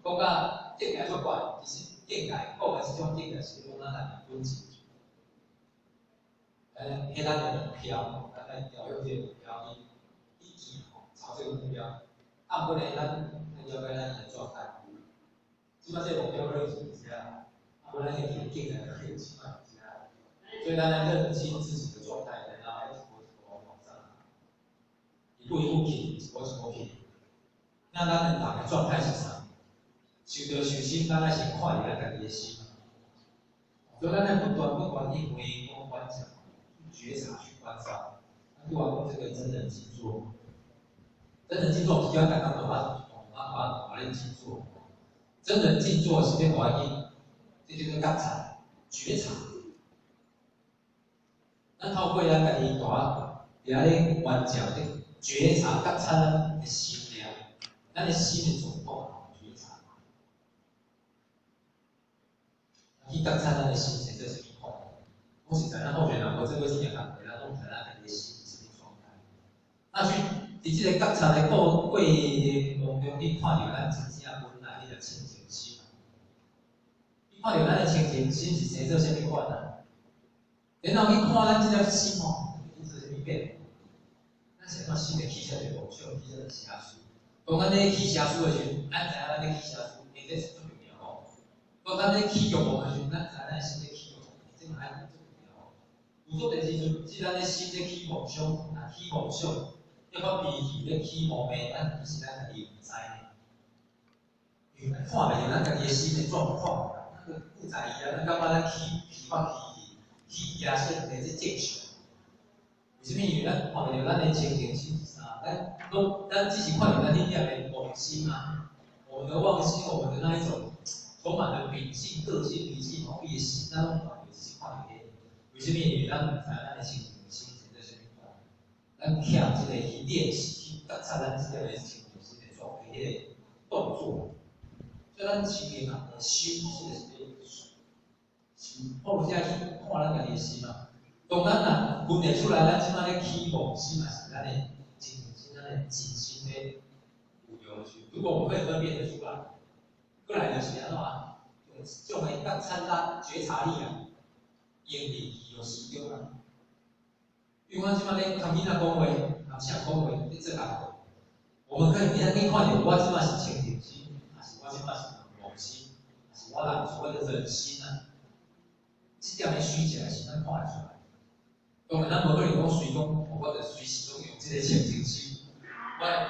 講甲境界足懸，其實境界講的這種境界是講咱人的本質。彼咱的目標，咱愛調用這個目標去去行吼，朝這個目標。啊，毋過呢，咱愛了解咱的狀態。這這擺這個目標可能是佇遮，啊，無咱的境界可能起碼佇遮。所以咱來認清自己的狀態，然後一步一步往上，一步一步去，一步一步去。那咱的人的狀態是啥？修道修心，咱愛先看著咱家己的心。所以咱愛不斷不斷去回光觀照，去覺察、去觀照。咱拄仔講這個真人靜坐，真人靜坐，是叫咱逐工都捌，捌捌咧靜坐。真人靜坐是咧予咱去，這叫做覺察、覺察。咱透過咱家己大佇遐咧觀照、咧覺察、覺察咱的心念，咱的心的狀況，覺察。去覺察咱的心是做啥物款？講實在，咱後學人無做過這件工課，咱攏毋知咱家己的心是啥物狀態。那去佇這個覺察的過程當中，去看著咱真正本來彼個清淨心。去看著咱的清淨心是生做啥物款啊？然後去看咱這粒心吼，去做啥物變化？咱是按怎心會起遮濟妄想，起遮濟邪思？當咱咧起邪思的時陣，咱知影咱咧起邪思，欸，這是足重要吼。當咱咧起欲望的時陣，咱知影咱的心咧起欲望，這嘛愛足重要吼。有足濟時陣，只咱的心咧起妄想，啊起妄想，咧發脾氣，咧起毛病，咱其實咱家己毋知呢。因為咱看袂著咱家己的心的狀況，咱都不在意啊，咱感覺咱起起發脾氣。起壓性，這正常。為啥物？因為咱看袂著咱的清淨心是啥？咱攏咱只是看著咱彼點的妄心啊，我們的妄心，我們的那一種充滿了秉性、個性、脾氣、毛病的心，咱攏看著，只是看著彼。為啥物？因為咱毋知咱的清淨心是做啥物款。咱欠這個去練習，去覺察咱這個清淨心的狀態，彼個動作。所以咱修行啊，修這個是修，好才去看咱家己的心啊。當咱若分會出來，咱這擺咧起妄心，嘛是咱的清淨心，咱的真心咧有用處。如果我們可以分辨得出來，過來就是按怎？用這種的覺察力、覺察力啊，用佇用時中啊。比如講這擺咧共囡仔講話，共誰講話，咧做工課，我們可以，你你看著我這擺是清淨心，還是我這擺是妄心，還是我人所謂的忍心啊？這點的虛假是咱看會出來。當然，咱無可能講隨講，我就隨時攏用這個清淨心，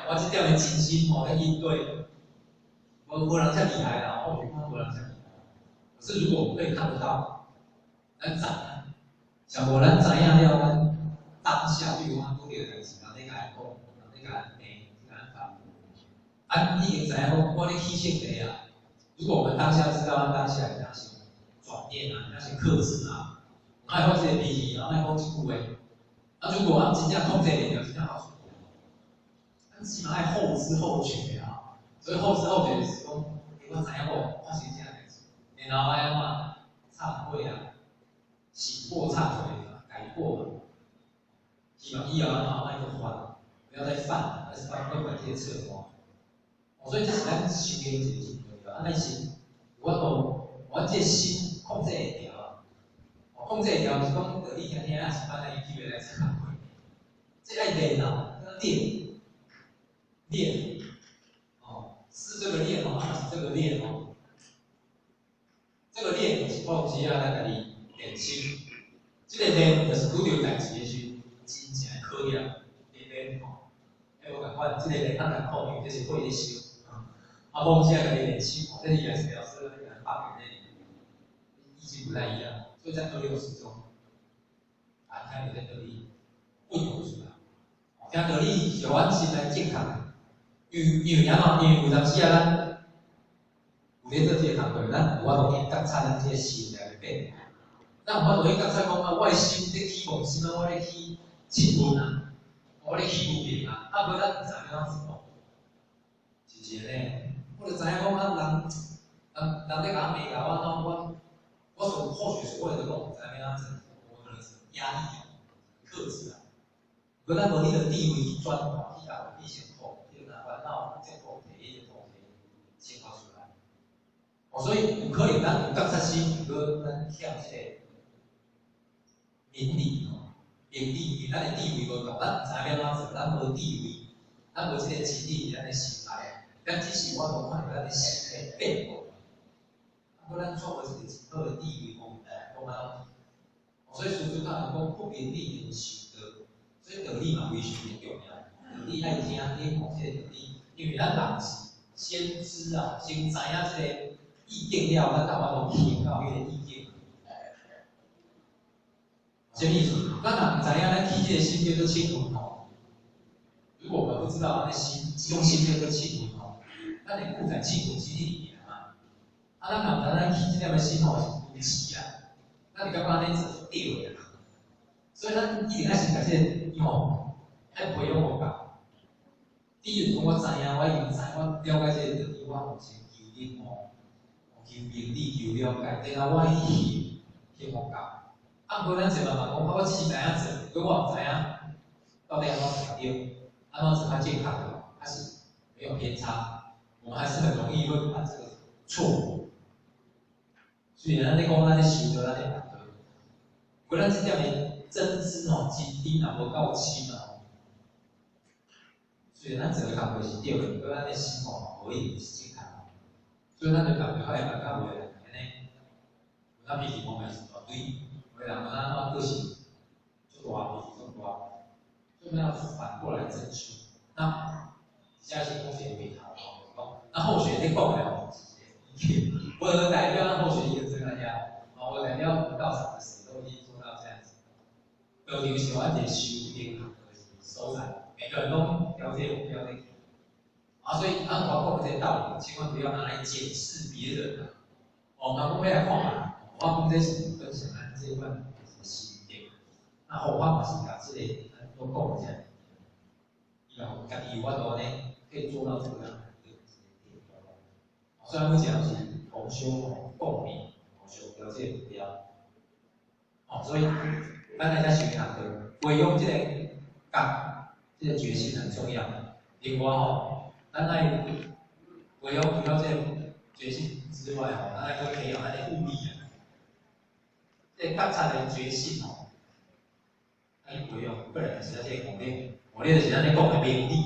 我這點的真心吼來應對，無人遮厲害啦，我是講無人遮厲害。可是如果我們可以看得到，咱知影，像無咱知影了，咱當下，比如講拄著代誌，人咧共咱講，人咧共咱罵，共咱煩，啊，你已經知影講，我咧起性地啊。如果我們當下知道，咱當下會當先轉念啊，當先克制啊。莫發這個脾氣，然後莫講這句話。啊，如果咱真正控制袂著，真正好，咱起碼愛後知後覺啊。所以後知後覺就是講，欸，我知影講發生這樣代誌，然後愛按怎懺悔啊，醒過懺悔啊，改過嘛。希望以後按怎莫閣犯，不要再犯，還是犯閣犯這個錯誤。哦，所以這是咱修行一個真重要。啊，咱是有法度，阮這個心控制會牢啊。控制會牢就是講，道理聽聽啊，是咱來去來做工課。這愛練啊，練，練，哦，是這個練哦，還是這個練哦？這個練就是講時啊，咱家己練心。這個練就是拄著代誌的時陣，真正的考驗，練練吼。欸，無仝款，這個練較艱苦，因為這是火咧燒。啊，無時啊，家己練心，這是也是表示那個放的意境不太一樣。所以在二六時中，啊，聽著這道理，運用出來。聽道理是予阮心來正確。因為按怎？因為有當時啊，咱有咧做這個工課，咱有法度去覺察咱這個心內的變化。咱有法度去覺察講啊，我的心咧起妄心啊，我咧起嗔恨啊，我咧起無明啊，啊，無咱毋知影按怎做，是毋是按呢？我就知影講啊，人咧共我罵共我，怎我所或許所謂的講，毋知影按怎做，我可能是壓抑啊，克制啊。如果咱無彼個智慧去轉化，去共變成苦，去若煩惱，這苦提彼個苦提生活出來。哦，所以有可能咱有覺察心，毋過咱欠這個明理吼，明理，因為咱的智慧無夠，咱毋知影欲按怎做，咱無智慧，咱無這個真理佇咱的心內，咱只是有法度看著咱的心的變化。毋過咱卻無一个真好的智慧講講啊，所以師尊教人講不明理能修道，所以道理嘛非常的重要。道理愛聽，你講這个道理，因為咱人是先知啊，先知影這个意境了，咱才有法度行到彼个意境。啥物意思？咱若毋知影，咱起這个心叫做凊魂吼。如果我們不知道那心，這種心叫做凊魂吼，咱會固在凊魂之裡面嘛。啊，咱若毋知咱起這粒的心吼是愚癡啊，咱就感覺按呢做是對的啦。所以咱一定愛先共這個吼，愛培養予夠。比如講，我知影，我已經知，我了解這個道理，我有先求領悟，求明理，求了解，然後我去行，行予夠。啊，毋過咱一慢慢講，啊，我只是知影做，毋過我毋知影到底按怎做較對，按怎做較正確的，還是沒有偏差，我們還是很容易會犯這個錯誤。雖然咱咧講咱咧修道，咱咧辦道，毋過咱這點的真知吼，真理若無夠深啊，雖然咱做的工課是對的，毋過咱的心吼無一定是正確的，所以咱就感覺較會感覺有的人按呢，有當脾氣講的是大堆，有的人有當怎個性足大，脾氣足大，所以我們要反過來真修。那以下是講一個回頭吼，講那後學咧講的吼，是一個我代表咱後學一個做大家，哦，我代表我們道場的誰都已經做到這樣子。道場是阮一個修行學的所在，每個人攏調這個目標咧去。啊，所以按我講的這個道理，千萬不要拿來檢視別人啊。哦，那講欲來看嘛，我講這是分享咱這一段心得。那佛法嘛是共這個咱都講這樣，伊嘛家己有法度呢，可以做到這個樣子的一個地步。雖然目前是同修共勉，同修調這個目標。哦，所以咱來遮修行課，培養這個覺，這個決心很重要。另外吼，咱愛培養除了這個決心之外吼，咱愛閣培養咱的悟力啊。這個覺察的決心吼，愛培養，過來就是這個悟力，悟力就是咱咧講的明理。